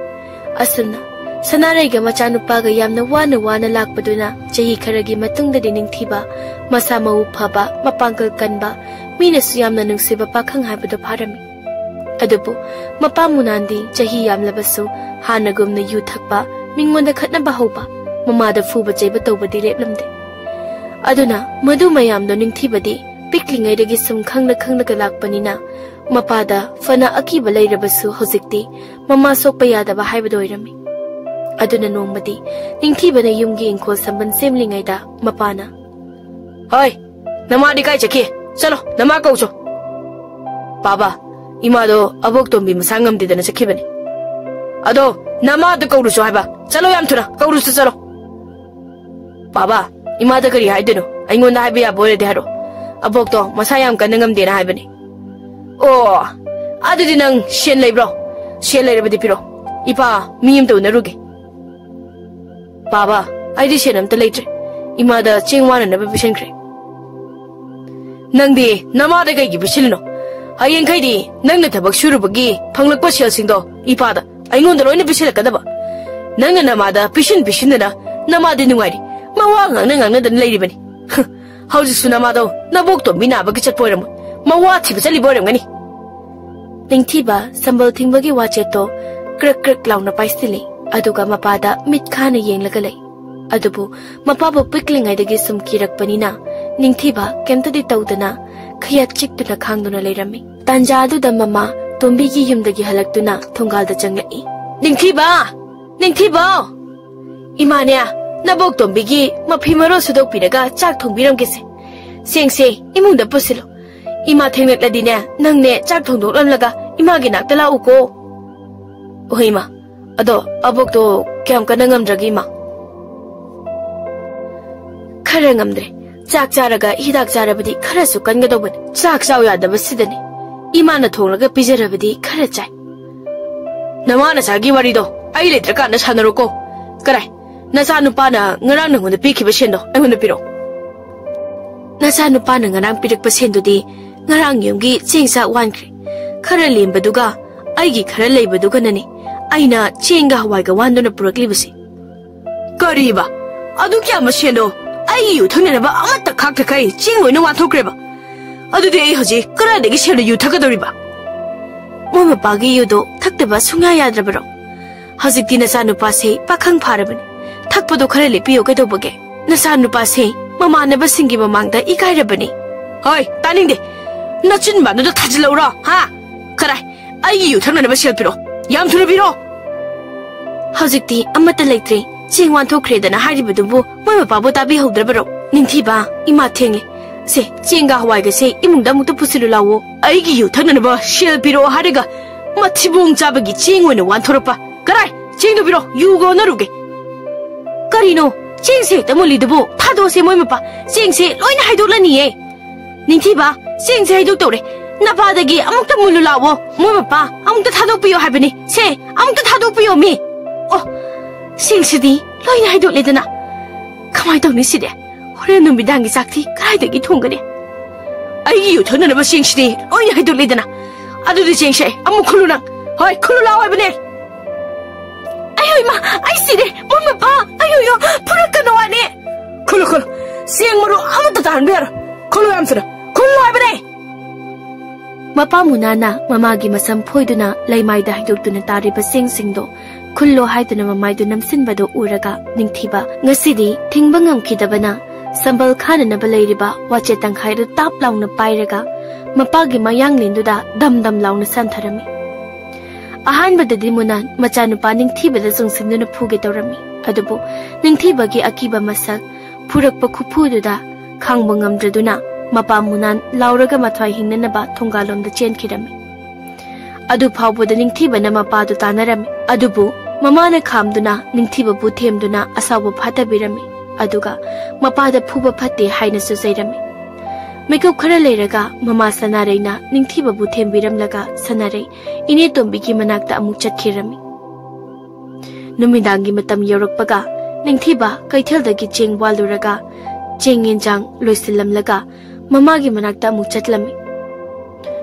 ꯑꯁꯨꯝꯅ ꯁꯅꯥꯔꯩꯒ ꯃꯆꯥꯅꯨꯄꯥꯒ ꯌꯥꯝꯅ ꯋꯥꯅ ꯋꯥꯅ ꯂꯥꯛꯄꯗꯨꯅ ꯆꯍꯤ ꯈꯔꯒꯤ ꯃꯇꯨꯡꯗꯗꯤ ꯅꯤꯡꯊꯤꯕ ꯃꯁꯥ ꯃꯎ ꯐꯕ, ꯃꯄꯥꯡꯒꯜ ꯀꯟꯕ, ꯃꯤꯅꯁꯨ ꯌꯥꯝꯅ ꯅꯨꯡꯁꯤꯕ ꯄꯥꯈꯪ ꯍꯥꯏꯕꯗꯨ ꯐꯥꯔꯝꯃꯤ꯫ ꯑꯗꯨꯕꯨ ꯃꯄꯥ ꯃꯨꯅꯥꯟꯗꯤ ꯆꯍꯤ ꯌꯥꯝꯂꯕꯁꯨ ꯍꯥꯟꯅꯒꯨꯝꯅ ꯌꯨ ꯊꯛꯄ, ꯃꯤꯉꯣꯟꯗ ꯈꯠꯅꯕ ꯍꯧꯕ, ꯃꯃꯥꯗ ꯐꯨꯕ ꯆꯩꯕ ꯇꯧꯕꯗꯤ ꯂꯦꯞꯂꯝꯗꯦ꯫ ꯑꯗꯨꯅ ꯃꯗꯨ ꯃꯌꯥꯝꯗꯣ ꯅꯤꯡꯊꯤꯕꯗꯤ ꯄꯤꯛꯂꯤꯉꯩꯗꯒꯤ ꯁꯨꯝ ꯈꯪꯂ ꯈꯪꯂꯒ ꯂꯥꯛꯄꯅꯤꯅ ꯃꯄꯥꯗ ꯐꯅ ꯑꯀꯤꯕ ꯂꯩꯔꯕꯁꯨ ꯍꯧꯖꯤꯛꯇꯤ ꯃꯃꯥ ꯁꯣꯛꯄ ꯌꯥꯗꯕ ꯍꯥꯏꯕꯗꯨ ꯑꯣꯏꯔꯝꯃꯤ꯫ ꯑꯗꯨꯅ ꯅꯣꯡꯃꯗꯤ ꯅꯤꯡꯊꯤꯕꯅ ꯌꯨꯝꯒꯤ ꯏꯪꯈꯣꯜ ꯁꯝꯕꯟ ꯁꯦꯝꯂꯤꯉꯩꯗ ꯃꯄꯥꯅ, "ꯍꯣꯏ, ꯅꯃꯥꯗꯤ ꯀꯥꯏ ꯆꯠꯈꯤ? ꯆꯠꯂꯣ, ꯅꯃꯥ ꯀꯧꯆꯣ꯫" "ꯄꯥꯕ, ꯏꯃꯥꯗꯣ ꯑꯕꯣꯛꯇꯣꯝꯕꯤ ꯃꯁꯥ ꯉꯝꯗꯦꯗꯅ ꯆꯠꯈꯤꯕꯅꯦ꯫" "ꯑꯗꯣ ꯅꯃꯥꯗꯣ ꯀꯧꯔꯨꯆꯣ ꯍꯥꯏꯕ꯫ ꯆꯠꯂꯣ, ꯌꯥꯝ ꯊꯨꯅ ꯀꯧꯔꯨꯆꯣ, ꯆꯠꯂꯣ꯫" "ꯄꯥꯕ, ꯏꯃꯥꯗ ꯀꯔꯤ ꯍꯥꯏꯗꯣꯏꯅꯣ? ꯑꯩꯉꯣꯟꯗ ꯍꯥꯏꯕ ꯌꯥꯕ ꯑꯣꯏꯔꯗꯤ ꯍꯥꯏꯔꯣ꯫ ꯑꯕꯣꯛꯇꯣ ꯃꯁꯥ ꯌꯥꯝ ꯀꯟꯅ ꯉꯝꯗꯦꯅ ꯍꯥꯏꯕꯅꯦ꯫" "ꯑꯣ, ꯑꯗꯨꯗꯤ ꯅꯪ ꯁꯦꯟ ꯂꯩꯕ꯭ꯔꯣ? ꯁꯦꯟ ꯂꯩꯔꯕꯗꯤ ꯄꯤꯔꯣ꯫ ꯏꯄꯥ ꯃꯤ ꯑꯝꯇ ꯎꯅꯔꯨꯒꯦ꯫" "ꯄꯥꯕ, ꯑꯩꯗꯤ ꯁꯦꯟ ꯑꯝꯇ ꯂꯩꯇ꯭ꯔꯦ꯫ ꯏꯃꯥꯗ ꯆꯦꯡ ꯋꯥꯅꯅꯕ ꯄꯤꯁꯟꯈ꯭ꯔꯦ꯫" "ꯅꯪꯗꯤ ꯅꯃꯥꯗ ꯀꯩꯒꯤ ꯄꯤꯁꯤꯜꯂꯤꯅꯣ? ꯍꯌꯦꯡꯈꯩꯗꯤ ꯅꯪꯅ ꯊꯕꯛ ꯁꯨꯔꯨꯕꯒꯤ ꯐꯪꯂꯛꯄ ꯁꯦꯜꯁꯤꯡꯗꯣ ꯏꯄꯥꯗ, ꯑꯩꯉꯣꯟꯗ ꯂꯣꯏꯅ ꯄꯤꯁꯤꯜꯂꯛꯀꯗꯕ꯫ ꯅꯪꯅ ꯅꯃꯥꯗ ꯄꯤꯁꯤꯟ ꯄꯤꯁꯤꯟꯗꯅ ꯅꯃꯥꯗꯤ ꯅꯨꯡꯉꯥꯏꯔꯤ, ꯃꯋꯥ ꯉꯥꯡꯅ ꯉꯥꯡꯅꯗꯅ ꯂꯩꯔꯤꯕꯅꯤ꯫ ꯍ, ꯍꯧꯖꯤꯛꯁꯨ ꯅꯃꯥꯗꯣ ꯅꯕꯣꯛꯇꯣꯝꯕꯤ ꯅꯥꯕꯒꯤ ꯆꯠꯄ ꯑꯣꯏꯔꯝꯃꯣꯏ, ꯃꯋꯥ ꯊꯤꯕ ꯆꯠꯂꯤꯕ ꯑꯣꯏꯔꯝꯒꯅꯤ꯫" ꯅꯤꯡꯊꯤꯕ ꯁꯝꯕꯜ ꯊꯤꯡꯕꯒꯤ ꯋꯥꯆꯦꯠꯇꯣ ꯀ꯭ꯔꯛ ꯀ꯭ꯔꯛ ꯂꯥꯎꯅ ꯄꯥꯏꯁꯤꯜꯂꯤ, ꯑꯗꯨꯒ ꯃꯄꯥꯗ ꯃꯤꯠ ꯈꯥꯅ ꯌꯦꯡꯂꯒ ꯂꯩ꯫ ꯑꯗꯨꯕꯨ ꯃꯄꯥꯕꯨ ꯄꯤꯛꯂꯤꯉꯩꯗꯒꯤ ꯁꯨꯝ ꯀꯤꯔꯛꯄꯅꯤꯅ ꯅꯤꯡꯊꯤꯕ ꯀꯩꯝꯇꯗꯤ ꯇꯧꯗꯅ ꯈꯌꯥꯠ ꯆꯤꯛꯇꯨꯅ ꯈꯥꯡꯗꯨꯅ ꯂꯩꯔꯝꯃꯤ꯫ ꯇꯥꯟꯖꯥ ꯑꯗꯨꯗ ꯃꯃꯥ ꯇꯣꯝꯕꯤꯒꯤ ꯌꯨꯝꯗꯒꯤ ꯍꯜꯂꯛꯇꯨꯅ ꯊꯣꯡꯒꯥꯜꯗ ꯆꯪꯂꯛꯏ꯫ "ꯅꯤꯡꯊꯤꯕ! ꯅꯤꯡꯊꯤꯕ!" "ꯏꯃꯥꯅꯦ, ꯅꯕꯣꯛ ꯇꯣꯝꯕꯤꯒꯤ ꯃꯐꯤ ꯃꯔꯣꯜ ꯁꯨꯗꯣꯛꯄꯤꯔꯒ ꯆꯥꯛ ꯊꯣꯡꯕꯤꯔꯝꯒꯦꯁꯦ꯫ ꯁꯦꯡꯁꯦ, ꯏꯃꯨꯡꯗ ꯄꯨꯁꯤꯜꯂꯨ꯫ ꯏꯃꯥ ꯊꯦꯡꯂꯛꯂꯗꯤꯅꯦ, ꯅꯪꯅꯦ ꯆꯥꯛ ꯊꯣꯡꯗꯣꯛꯂꯝꯂꯒ ꯏꯃꯥꯒꯤ ꯅꯥꯛꯇ ꯂꯥꯛꯎꯀꯣ꯫" "ꯍꯣꯏ, ꯏꯃꯥ꯫ ꯑꯗꯣ ꯑꯕꯣꯛꯇꯣ ꯀꯌꯥꯝ ꯀꯟꯅ ꯉꯝꯗ꯭ꯔꯒꯦ, ꯏꯃꯥ?" "ꯈꯔ ꯉꯝꯗ꯭ꯔꯦ꯫ ꯆꯥꯛ ꯆꯥꯔꯒ ꯍꯤꯗꯥꯛ ꯆꯥꯔꯕꯗꯤ ꯈꯔꯁꯨ ꯀꯟꯒꯗꯧꯕꯅꯤ꯫ ꯆꯥꯛ ꯆꯥꯎ ꯌꯥꯗꯕꯁꯤꯗꯅꯦ꯫ ꯏꯃꯥꯅ ꯊꯣꯡꯂꯒ ꯄꯤꯖꯔꯕꯗꯤ ꯈꯔ ꯆꯥꯏ꯫" "ꯅꯃꯥ ꯅꯆꯥꯒꯤ ꯋꯥꯔꯤꯗꯣ ꯑꯩ ꯂꯩꯇ꯭ꯔꯀꯥꯟꯗ ꯁꯥꯟꯅꯔꯣꯀꯣ꯫ ꯀꯔꯥꯏ? ꯅꯆꯥꯅꯨꯄꯥꯅ ꯉꯔꯥꯡ ꯅꯪꯉꯣꯟꯗ ꯄꯤꯈꯤꯕ ꯁꯦꯟꯗꯣ ꯑꯩꯉꯣꯟꯗ ꯄꯤꯔꯛꯑꯣ꯫ ꯅꯆꯥꯅꯨꯄꯥꯅ ꯉꯔꯥꯡ ꯄꯤꯔꯛꯄ ꯁꯦꯟꯗꯨꯗꯤ ꯉꯔꯥꯡ ꯌꯨꯝꯒꯤ ꯆꯦꯡ ꯆꯥꯛ ꯋꯥꯟꯈ꯭ꯔꯦ꯫ ꯈꯔ ꯂꯦꯝꯕꯗꯨꯒ ꯑꯩꯒꯤ ꯈꯔ ꯂꯩꯕꯗꯨꯒꯅꯅꯦ ꯑꯩꯅ ꯆꯦꯡꯒ ꯍꯋꯥꯏꯒ ꯋꯥꯟꯗꯨꯅ ꯄꯨꯔꯛꯂꯤꯕꯁꯦ꯫ ꯀꯔꯤꯕ? ꯑꯗꯨ ꯀꯌꯥꯝꯕ ꯁꯦꯟꯗꯣ ꯑꯩꯒꯤ ꯌꯨ ꯊꯛꯅꯅꯕ ꯑꯃꯠꯇ ꯈꯥꯛꯇꯈꯩ ꯆꯦꯡ ꯂꯣꯏꯅ ꯋꯥꯟꯊꯣꯛꯈ꯭ꯔꯦꯕ꯫ ꯑꯗꯨꯗꯤ ꯑꯩ ꯍꯧꯖꯤꯛ ꯀꯗꯥꯏꯗꯒꯤ ꯁꯦꯟꯗꯣ ꯌꯨ ꯊꯛꯀꯗꯧꯔꯤꯕ? ꯃꯣꯏ ꯃꯄꯥꯒꯤ ꯌꯨꯗꯣ ꯊꯛꯇꯕ ꯁꯨꯡꯌꯥ ꯌꯥꯗ꯭ꯔꯕꯔꯣ? ꯍꯧꯖꯤꯛꯇꯤ ꯅꯆꯥꯅꯨꯄꯥꯁꯦ ꯄꯥꯈꯪ ꯐꯥꯔꯕꯅꯤ꯫ ꯊꯛꯄꯗꯣ ꯈꯔ ꯂꯦꯞꯄꯤꯌꯣ ꯀꯩꯗꯧꯕꯒꯦ? ꯅꯆꯥꯅꯨꯄꯥꯁꯦ ꯃꯃꯥꯟꯅꯕꯁꯤꯡꯒꯤ ꯃꯃꯥꯡꯗ ꯏꯀꯥꯏꯔꯕꯅꯤ꯫ ꯍꯣꯏ, ꯇꯥꯅꯤꯡꯗꯦ꯫ ꯅꯆꯤꯟꯕꯥꯟꯗꯨꯗ ꯊꯥꯖꯤꯜꯂꯛꯎꯔꯣ, ꯍꯥ? ꯀꯗꯥꯏ? ꯑꯩꯒꯤ ꯌꯨ ꯊꯛꯅꯅꯕ ꯁꯦꯜ ꯄꯤꯔꯛꯑꯣ꯫ ꯌꯥꯝ ꯊꯨꯅ ꯄꯤꯔꯛꯑꯣ꯫ ꯍꯧꯖꯤꯛꯇꯤ ꯑꯃꯠꯇ ꯂꯩꯇ꯭ꯔꯦ꯫ ꯆꯦꯡ ꯋꯥꯟꯊꯣꯛꯈ꯭ꯔꯦꯗꯅ ꯍꯥꯏꯔꯤꯕꯗꯨꯕꯨ ꯃꯣꯏ ꯃꯄꯥꯕꯨ ꯇꯥꯕꯤꯍꯧꯗ꯭ꯔꯕꯔꯣ? ꯅꯤꯡꯊꯤꯕ, ꯏꯃꯥ ꯊꯦꯡꯂꯦ꯫ ꯁꯦ, ꯆꯦꯡꯒ ꯍꯋꯥꯏꯒꯁꯦ ꯏꯃꯨꯡꯗ ꯑꯃꯨꯛꯇ ꯄꯨꯁꯤꯜꯂꯨ ꯂꯥꯛꯑꯣ꯫ ꯑꯩꯒꯤ ꯌꯨ ꯊꯛꯅꯅꯕ ꯁꯦꯜ ꯄꯤꯔꯛꯑꯣ ꯍꯥꯏꯔꯒ ꯃꯊꯤꯕꯣꯡ ꯆꯥꯕꯒꯤ ꯆꯦꯡ ꯑꯣꯏꯅ ꯋꯥꯟꯊꯣꯔꯛꯄ꯫ ꯀꯔꯥꯏ? ꯆꯦꯡꯗꯣ ꯄꯤꯔꯛꯑꯣ, ꯌꯨꯒ ꯑꯣꯟꯅꯔꯨꯒꯦ꯫ ꯀꯔꯤꯅꯣ? ꯆꯦꯡꯁꯦ ꯍꯦꯛꯇ ꯃꯨꯜꯂꯤꯗꯨꯕꯨ? ꯊꯥꯗꯣꯛꯑꯁꯦ ꯃꯣꯏ ꯃꯄꯥ꯫ ꯆꯦꯡꯁꯦ ꯂꯣꯏꯅ ꯍꯩꯗꯣꯛꯂꯅꯤꯌꯦ꯫ ꯅꯤꯡꯊꯤꯕ, ꯆꯦꯡꯁꯦ ꯍꯩꯗꯣꯛꯇꯧꯔꯦ꯫ ꯅꯄꯥꯗꯒꯤ ꯑꯃꯨꯛꯇ ꯃꯨꯜꯂꯨ ꯂꯥꯛꯑꯣ꯫ ꯃꯣꯏ ꯃꯄꯥ, ꯑꯃꯨꯛꯇ ꯊꯥꯗꯣꯛꯄꯤꯌꯣ ꯍꯥꯏꯕꯅꯤ꯫ ꯁꯦ, ꯑꯃꯨꯛꯇ ꯊꯥꯗꯣꯛꯄꯤꯌꯣ ꯃꯤ꯫ ꯑꯣ, ꯆꯦꯡꯁꯤꯗꯤ ꯂꯣꯏꯅ ꯍꯩꯗꯣꯛꯂꯦꯗꯅ꯫ ꯀꯃꯥꯏꯅ ꯇꯧꯅꯤ ꯁꯤꯗꯤ? ꯍꯣꯔꯦꯟ ꯅꯨꯃꯤꯗꯥꯡꯒꯤ ꯆꯥꯛꯇꯤ ꯀꯗꯥꯏꯗꯒꯤ ꯊꯣꯡꯒꯅꯤ? ꯑꯩꯒꯤ ꯌꯨ ꯊꯛꯅꯅꯕ ꯆꯦꯡꯁꯤꯗꯤ ꯂꯣꯏꯅ ꯍꯩꯗꯣꯛꯂꯦꯗꯅ꯫ ꯑꯗꯨꯗꯤ ꯆꯦꯡꯁꯦ ꯑꯃꯨꯛ ꯈꯨꯜꯂꯨ ꯅꯪ꯫ ꯍꯣꯏ, ꯈꯨꯜꯂꯨ ꯂꯥꯛꯑꯣ ꯍꯥꯏꯕꯅꯦ꯫ ꯑꯌꯣ ꯏꯃꯥ, ꯑꯩ ꯁꯤꯔꯦ꯫ ꯃꯣꯏ ꯃꯄꯥ, ꯑꯌꯣ ꯌꯣ, ꯐꯨꯔꯛꯀꯅꯨ ꯋꯥꯅꯤ꯫ ꯈꯨꯜꯂꯨ, ꯈꯨꯜꯂꯨ꯫ ꯆꯦꯡ ꯃꯔꯨ ꯑꯃꯠꯇ ꯇꯥꯍꯟꯕ ꯌꯥꯔꯣꯏ꯫ ꯈꯨꯜꯂꯨ ꯌꯥꯝ ꯊꯨꯅ꯫ ꯈꯨꯜꯂꯨ ꯍꯥꯏꯕꯅꯦ꯫ ꯃꯄꯥ ꯃꯨꯅꯥꯅ ꯃꯃꯥꯒꯤ ꯃꯁꯝ ꯐꯣꯏꯗꯨꯅ ꯂꯩꯃꯥꯏꯗ ꯍꯩꯗꯣꯛꯇꯨꯅ ꯇꯥꯔꯤꯕ ꯆꯦꯡꯁꯤꯡꯗꯣ ꯈꯨꯜꯂꯣ ꯍꯥꯏꯗꯨꯅ ꯃꯃꯥꯏꯗꯨ ꯅꯝꯁꯤꯟꯕꯗꯨ ꯎꯔꯒ ꯅꯤꯡꯊꯤꯕ ꯉꯁꯤꯗꯤ ꯊꯤꯡꯕ ꯉꯝꯈꯤꯗꯕꯅ ꯁꯝꯕꯜ ꯈꯥꯅꯅꯕ ꯂꯩꯔꯤꯕ ꯋꯥꯆꯦꯠ ꯇꯪꯈꯥꯏꯗꯨ ꯇꯥꯞ ꯂꯥꯎꯅ ꯄꯥꯏꯔꯒ ꯃꯄꯥꯒꯤ ꯃꯌꯥꯡꯂꯦꯟꯗꯨꯗ ꯗꯝ ꯗꯝ ꯂꯥꯎꯅ ꯁꯥꯟꯊꯔꯝꯃꯤ꯫ ꯑꯍꯥꯟꯕꯗꯗꯤ ꯃꯨꯅꯥꯟ ꯃꯆꯥꯅꯨꯄꯥ ꯅꯤꯡꯊꯤꯕꯗ ꯆꯣꯡꯁꯤꯟꯗꯨꯅ ꯐꯨꯒꯦ ꯇꯧꯔꯝꯃꯤ꯫ ꯑꯗꯨꯕꯨ ꯅꯤꯡꯊꯤꯕꯒꯤ ꯑꯀꯤꯕ ꯃꯁꯛ, ꯐꯨꯔꯛꯄ ꯈꯨꯐꯨꯗꯨꯗ ꯈꯥꯡꯕ ꯉꯝꯗ꯭ꯔꯗꯨꯅ ꯃꯄꯥ ꯃꯨꯅꯥꯟ ꯂꯥꯎꯔꯒ ꯃꯊ꯭ꯋꯥꯏ ꯍꯤꯡꯅꯅꯕ ꯊꯣꯡꯒꯥꯜꯂꯣꯝꯗ ꯆꯦꯟꯈꯤꯔꯝꯃꯤ꯫ ꯑꯗꯨ ꯐꯥꯎꯕꯗ ꯅꯤꯡꯊꯤꯕꯅ ꯃꯄꯥꯗꯨ ꯇꯥꯟꯅꯔꯝꯃꯤ꯫ ꯑꯗꯨꯕꯨ ꯃꯃꯥꯅ ꯈꯥꯝꯗꯨꯅ ꯅꯤꯡꯊꯤꯕꯕꯨ ꯊꯦꯝꯗꯨꯅ ꯑꯁꯥꯎꯕ ꯐꯥꯊꯕꯤꯔꯝꯃꯤ꯫ ꯑꯗꯨꯒ ꯃꯄꯥꯗ ꯐꯨꯕ ꯐꯠꯇꯦ ꯍꯥꯏꯅꯁꯨ ꯆꯩꯔꯝꯃꯤ꯫ ꯃꯤꯀꯨꯞ ꯈꯔ ꯂꯩꯔꯒ ꯃꯃꯥ ꯁꯅꯥꯔꯩꯅ ꯅꯤꯡꯊꯤꯕꯕꯨ ꯊꯦꯝꯕꯤꯔꯝꯂꯒ ꯁꯅꯥꯔꯩ ꯏꯅꯦꯇꯣꯝꯕꯤꯒꯤ ꯃꯅꯥꯛꯇ ꯑꯃꯨꯛ ꯆꯠꯈꯤꯔꯝꯃꯤ꯫ ꯅꯨꯃꯤꯗꯥꯡꯒꯤ ꯃꯇꯝ ꯌꯧꯔꯛꯄꯒ ꯅꯤꯡꯊꯤꯕ ꯀꯩꯊꯦꯜꯗꯒꯤ ꯆꯦꯡ ꯋꯥꯜꯂꯨꯔꯒ ꯆꯦꯡ ꯌꯦꯟꯖꯥꯡ ꯂꯣꯏꯁꯤꯜꯂꯝꯂꯒ ꯃꯃꯥꯒꯤ ꯃꯅꯥꯛꯇ ꯑꯃꯨꯛ ꯆꯠꯂꯝꯃꯤ꯫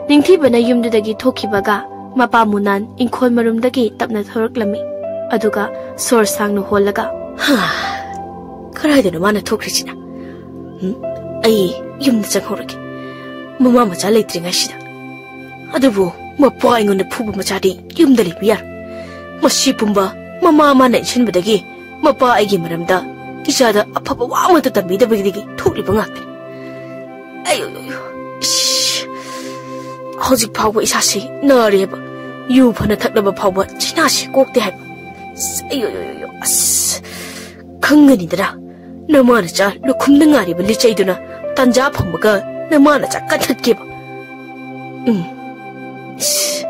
ꯅꯤꯡꯊꯤꯕꯅ ꯌꯨꯝꯗꯨꯗꯒꯤ ꯊꯣꯛꯈꯤꯕꯒ ꯃꯄꯥ ꯃꯨꯅꯥꯟ ꯏꯪꯈꯣꯜ ꯃꯔꯨꯝꯗꯒꯤ ꯇꯞꯅ ꯊꯣꯔꯛꯂꯝꯃꯤ꯫ ꯑꯗꯨꯒ ꯁꯣꯔ ꯁꯥꯡꯅ ꯍꯣꯜꯂꯒ, "ꯍꯥ, ꯀꯗꯥꯏꯗꯅꯣ ꯃꯥꯅ ꯊꯣꯛꯈ꯭ꯔꯤꯁꯤꯅ? ꯎꯝ, ꯑꯩ ꯌꯨꯝꯗ ꯆꯪꯍꯧꯔꯒꯦ꯫ ꯃꯃꯥ ꯃꯆꯥ ꯂꯩꯇ꯭ꯔꯤꯉꯩꯁꯤꯗ꯫ ꯑꯗꯨꯕꯨ ꯃꯄꯥ ꯑꯩꯉꯣꯟꯗ ꯐꯨꯕ ꯃꯆꯥꯗꯤ ꯌꯨꯝꯗ ꯂꯩꯕ ꯌꯥꯔꯣꯏ꯫ ꯃꯁꯤ ꯄꯨꯝꯕ ꯃꯃꯥ ꯃꯥꯅ ꯏꯟꯁꯤꯟꯕꯗꯒꯤ ꯃꯄꯥ ꯑꯩꯒꯤ ꯃꯔꯝꯗ ꯏꯆꯥꯗ ꯑꯐꯕ ꯋꯥ ꯑꯃꯠꯇ ꯇꯝꯕꯤꯗꯕꯗꯒꯤ ꯊꯣꯛꯂꯤꯕ ꯉꯥꯛꯇꯅꯤ꯫ ꯑꯩ, ꯑꯩ, ꯑꯩ, ꯏꯁ, ꯍꯧꯖꯤꯛ ꯐꯥꯎꯕ ꯏꯁꯥꯁꯤ ꯅꯥꯔꯦꯕ꯫ ꯌꯨ ꯐꯅ ꯊꯛꯂꯕ ꯐꯥꯎꯕ ꯆꯤꯅꯥꯁꯤ ꯀꯣꯛꯇꯦ ꯍꯥꯏꯕ꯫ ꯑꯁ, ꯑꯩ, ꯑꯩ, ꯑꯩ, ꯑꯩ, ꯑꯁ, ꯈꯪꯒꯅꯤꯗꯅ꯫ ꯅꯃꯥ ꯅꯆꯥ ꯂꯨꯈꯨꯝꯗ ꯉꯥꯏꯔꯤꯕ ꯂꯤꯆꯩꯗꯨꯅ ꯇꯥꯟꯖꯥ ꯐꯪꯕꯒ ꯅꯃꯥ ꯅꯆꯥ ꯀꯟꯊꯠꯀꯦꯕ꯫ ꯎꯝ꯫ ꯏꯁ,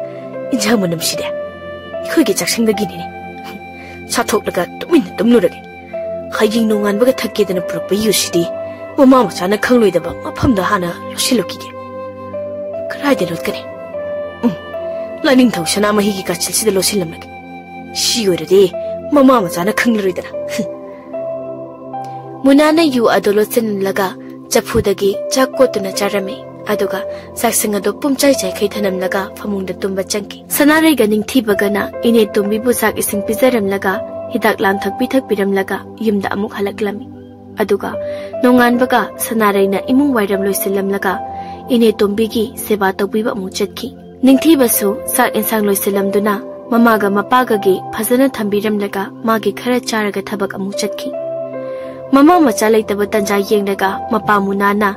ꯏꯟꯁꯥꯡ ꯃꯅꯝꯁꯤꯗꯤ ꯑꯩꯈꯣꯏꯒꯤ ꯆꯥꯛꯁꯪꯗꯒꯤꯅꯤꯅꯦ꯫ ꯆꯥꯊꯣꯛꯂꯒ ꯇꯨꯃꯤꯟꯅ ꯇꯨꯝꯂꯨꯔꯒꯦ꯫ ꯍꯌꯦꯡ ꯅꯣꯡꯉꯥꯟꯕꯒ ꯊꯛꯀꯦꯗꯅ ꯄꯨꯔꯛꯄ ꯌꯨꯁꯤꯗꯤ ꯃꯃꯥ ꯃꯆꯥꯅ ꯈꯪꯂꯣꯏꯗꯕ ꯃꯐꯝꯗ ꯍꯥꯟꯅ ꯂꯣꯠꯁꯤꯜꯂꯨꯈꯤꯒꯦ꯫ ꯀꯗꯥꯏꯗ ꯂꯣꯠꯀꯅꯤ? ꯎꯝ, ꯂꯥꯏꯅꯤꯡꯊꯧ ꯁꯅꯥꯃꯍꯤꯒꯤ ꯀꯥꯆꯤꯜꯁꯤꯗ ꯂꯣꯠꯁꯤꯜꯂꯝꯂꯒꯦ꯫ ꯁꯤ ꯑꯣꯏꯔꯗꯤ ꯃꯃꯥ ꯃꯆꯥꯅ ꯈꯪꯂꯔꯣꯏꯗꯅ꯫ ꯃꯨꯅꯥꯅ ꯌꯨ ꯑꯗꯨ ꯂꯣꯠꯁꯤꯜꯂꯒ ꯆꯐꯨꯗꯒꯤ ꯆꯥꯛ ꯀꯣꯠꯇꯨꯅ ꯆꯥꯔꯝꯃꯤ꯫ ꯑꯗꯨꯒ ꯆꯥꯛꯁꯪ ꯑꯗꯨ ꯄꯨꯝꯆꯥꯏ ꯆꯥꯏꯈꯩ ꯊꯅꯝꯂꯒ ꯐꯃꯨꯡꯗ ꯇꯨꯝꯕ ꯆꯪꯈꯤ꯫ ꯁꯅꯥꯔꯩꯒ ꯅꯤꯡꯊꯤꯕꯒꯅ ꯏꯅꯦ ꯇꯣꯝꯕꯤꯕꯨ ꯆꯥꯛ ꯏꯁꯤꯡ ꯄꯤꯖꯔꯝꯂꯒ ꯍꯤꯗꯥꯛ ꯂꯥꯡꯊꯛ ꯄꯤꯊꯛꯄꯤꯔꯝꯂꯒ ꯌꯨꯝꯗ ꯑꯃꯨꯛ ꯍꯜꯂꯛꯂꯝꯃꯤ꯫ ꯑꯗꯨꯒ ꯅꯣꯡꯉꯥꯟꯕꯒ ꯁꯅꯥꯔꯩꯅ ꯏꯃꯨꯡ ꯋꯥꯏꯔꯝ ꯂꯣꯏꯁꯤꯜꯂꯝꯂꯒ ꯏꯅꯦ ꯇꯣꯝꯕꯤꯒꯤ ꯁꯦꯕꯥ ꯇꯧꯕꯤꯕ ꯑꯃꯨꯛ ꯆꯠꯈꯤ꯫ ꯅꯤꯡꯊꯤꯕꯁꯨ ꯆꯥꯛ ꯏꯟꯁꯥꯡ ꯂꯣꯏꯁꯤꯜꯂꯝꯗꯨꯅ ꯃꯃꯥꯒ ꯃꯄꯥꯒꯒꯤ ꯐꯖꯅ ꯊꯝꯕꯤꯔꯝꯂꯒ ꯃꯥꯒꯤ ꯈꯔ ꯆꯥꯔꯒ ꯊꯕꯛ ꯑꯃꯨꯛ ꯆꯠꯈꯤ꯫ ꯃꯃꯥ ꯃꯆꯥ ꯂꯩꯇꯕ ꯇꯟꯖꯥ ꯌꯦꯡꯂꯒ ꯃꯄꯥ ꯃꯨꯅꯥꯅ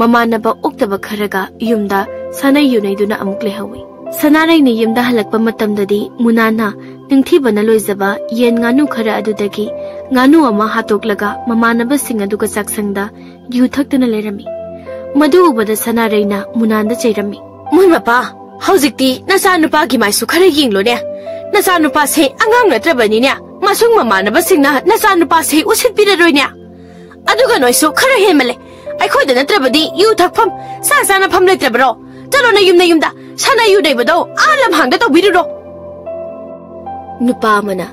ꯃꯃꯥꯟꯅꯕ ꯑꯣꯛꯇꯕ ꯈꯔꯒ ꯌꯨꯝꯗ ꯁꯥꯟꯅꯩ ꯌꯨꯅꯩꯗꯨꯅ ꯑꯃꯨꯛ ꯂꯩꯍꯧꯏ꯫ ꯁꯅꯥꯔꯩꯅ ꯌꯨꯝꯗ ꯍꯜꯂꯛꯄ ꯃꯇꯝꯗꯗꯤ ꯃꯨꯅꯥꯅ ꯅꯤꯡꯊꯤꯕꯅ ꯂꯣꯏꯖꯕ ꯌꯦꯟ ꯉꯥꯅꯨ ꯈꯔ ꯑꯗꯨꯗꯒꯤ ꯉꯥꯅꯨ ꯑꯃ ꯍꯥꯠꯇꯣꯛꯂꯒ ꯃꯃꯥꯟꯅꯕꯁꯤꯡ ꯑꯗꯨꯒ ꯆꯥꯛꯁꯪꯗ ꯌꯨ ꯊꯛꯇꯨꯅ ꯂꯩꯔꯝꯃꯤ꯫ ꯃꯗꯨ ꯎꯕꯗ ꯁꯅꯥꯔꯩꯅ ꯃꯨꯅꯥꯟꯗ ꯆꯩꯔꯝꯃꯤ꯫ "ꯃꯣꯏ ꯃꯄꯥ, ꯍꯧꯖꯤꯛꯇꯤ ꯅꯆꯥꯅꯨꯄꯥꯒꯤ ꯃꯥꯏꯁꯨ ꯈꯔ ꯌꯦꯡꯂꯣꯅꯦ꯫ ꯅꯆꯥꯅꯨꯄꯥꯁꯦ ꯑꯉꯥꯡ ꯅꯠꯇ꯭ꯔꯕꯅꯤꯅꯦ꯫ ꯃꯁꯨꯡ ꯃꯃꯥꯟꯅꯕꯁꯤꯡꯅ ꯅꯆꯥꯅꯨꯄꯥꯁꯦ ꯎꯁꯤꯠꯄꯤꯔꯔꯣꯏꯅꯦ꯫ ꯑꯗꯨꯒ ꯅꯣꯏꯁꯨ ꯈꯔ ꯍꯦꯟꯃꯜꯂꯦ꯫ ꯑꯩꯈꯣꯏꯗ ꯅꯠꯇ꯭ꯔꯕꯗꯤ ꯌꯨ ꯊꯛꯐꯝ, ꯆꯥꯛ ꯆꯥꯅꯐꯝ ꯂꯩꯇ꯭ꯔꯕꯔꯣ? ꯆꯠꯂꯣ ꯅꯌꯨꯝ ꯅꯌꯨꯝꯗ꯫ ꯁꯥꯟꯅ ꯌꯨ ꯅꯩꯕꯗꯣ ꯑꯥ ꯂꯝꯍꯥꯡꯗ ꯇꯧꯕꯤꯔꯨꯔꯣ꯫" ꯅꯨꯄꯥ ꯑꯃꯅ,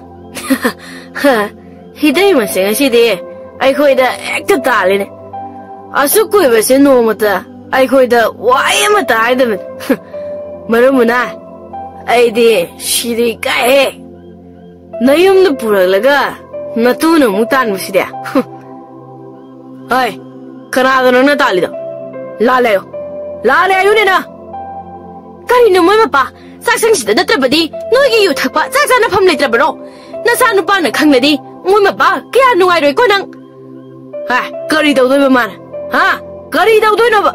ꯍꯤꯗꯩꯃꯁꯦ ꯉꯁꯤꯗꯤ ꯑꯩꯈꯣꯏꯗ ꯍꯦꯛꯇ ꯇꯥꯜꯂꯤꯅꯦ꯫ ꯑꯁꯨꯛ ꯀꯨꯏꯕꯁꯦ ꯅꯣꯡꯃꯇ ꯑꯩꯈꯣꯏꯗ ꯋꯥꯍꯩ ꯑꯃꯠꯇ ꯍꯥꯏꯗꯕꯅꯤ꯫ ꯃꯔꯨꯞ ꯃꯨꯅꯥ, ꯑꯩꯗꯤ ꯁꯤꯗꯤ ꯏꯀꯥꯏꯍꯦ꯫ ꯅꯌꯨꯝꯗ ꯄꯨꯔꯛꯂꯒ ꯅꯇꯨꯅ ꯑꯃꯨꯛ ꯇꯥꯟꯕꯁꯤꯗꯤ꯫ ꯍꯣꯏ, ꯀꯅꯥꯗ ꯅꯪꯅ ꯇꯥꯜꯂꯤꯗꯣ? ꯂꯥꯜꯂꯦ ꯍꯥꯏꯌꯣ꯫ ꯂꯥꯜꯂꯦ ꯍꯥꯏꯌꯨꯅꯦ ꯅꯪ꯫ ꯀꯔꯤꯅꯣ ꯃꯣꯏ ꯃꯄꯥ? ꯆꯥꯛꯁꯪꯁꯤꯗ ꯅꯠꯇ꯭ꯔꯕꯗꯤ ꯅꯣꯏꯒꯤ ꯌꯨ ꯊꯛꯄ, ꯆꯥꯛ ꯆꯥꯅꯐꯝ ꯂꯩꯇ꯭ꯔꯕꯔꯣ? ꯅꯆꯥ ꯅꯨꯄꯥꯅ ꯈꯪꯂꯗꯤ ꯃꯣꯏ ꯃꯄꯥ ꯀꯌꯥ ꯅꯨꯡꯉꯥꯏꯔꯣꯏꯀꯣ ꯅꯪ꯫ ꯍꯥ, ꯀꯔꯤ ꯇꯧꯗꯣꯏꯕ ꯃꯥꯅ? ꯍꯥ? ꯀꯔꯤ ꯇꯧꯗꯣꯏꯅꯣꯕ?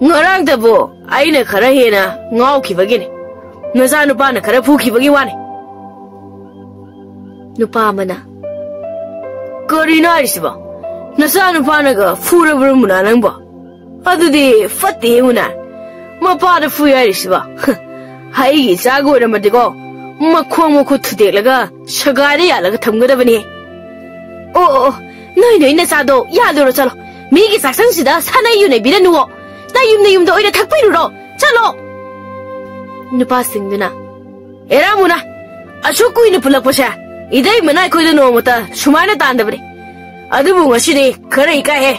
ꯉꯔꯥꯡꯇꯕꯨ ꯑꯩꯅ ꯈꯔ ꯍꯦꯟꯅ ꯉꯥꯎꯈꯤꯕꯒꯤꯅꯤ꯫ ꯅꯆꯥ ꯅꯨꯄꯥꯅ ꯈꯔ ꯐꯨꯈꯤꯕꯒꯤ ꯋꯥꯅꯤ꯫ ꯅꯨꯄꯥ ꯑꯃꯅ, "ꯀꯔꯤꯅꯣ ꯍꯥꯏꯔꯤꯁꯤꯕꯣ? ꯅꯆꯥ ꯅꯨꯄꯥꯅꯒ ꯐꯨꯔꯕ꯭ꯔꯣ ꯃꯨꯅꯥ ꯅꯪꯕꯣ? ꯑꯗꯨꯗꯤ ꯐꯠꯇꯦ ꯃꯨꯅꯥ꯫ ꯃꯄꯥꯗ ꯐꯨꯏ ꯍꯥꯏꯔꯤꯁꯤꯕꯣ? ꯑꯩꯒꯤ ꯏꯆꯥꯒ ꯑꯣꯏꯔꯝꯃꯗꯤꯀꯣ, ꯃꯈꯣꯡ ꯃꯈꯨꯠ ꯊꯨꯗꯦꯛꯂꯒ ꯁꯒꯥꯏꯗ ꯌꯥꯜꯂꯒ ꯊꯝꯒꯗꯕꯅꯤ꯫ ꯑꯣ, ꯑꯣ, ꯑꯣ, ꯅꯣꯏ ꯅꯣꯏ ꯅꯆꯥꯗꯣ ꯌꯥꯜꯂꯨꯔꯣ ꯆꯠꯂꯣ꯫ ꯃꯤꯒꯤ ꯆꯥꯛꯁꯪꯁꯤꯗ ꯁꯥꯟꯅ ꯌꯨꯅꯕꯤꯔꯅꯨꯋꯣ꯫ ꯅꯌꯨꯝ ꯅꯌꯨꯝꯗ ꯑꯣꯏꯅ ꯊꯛꯄꯤꯔꯨꯔꯣ꯫ ꯆꯠꯂꯣ!" ꯅꯨꯄꯥꯁꯤꯡꯗꯨꯅ, "ꯑꯦꯔꯥ ꯃꯨꯅꯥ, ꯑꯁꯨꯛ ꯀꯨꯏꯅ ꯄꯨꯜꯂꯛꯄꯁꯦ ꯏꯇꯩꯃꯅ ꯑꯩꯈꯣꯏꯗ ꯅꯣꯡꯃꯇ ꯁꯨꯃꯥꯏꯅ ꯇꯥꯟꯗꯕꯅꯤ꯫ ꯑꯗꯨꯕꯨ ꯉꯁꯤꯗꯤ ꯈꯔ ꯏꯀꯥꯏꯍꯦ꯫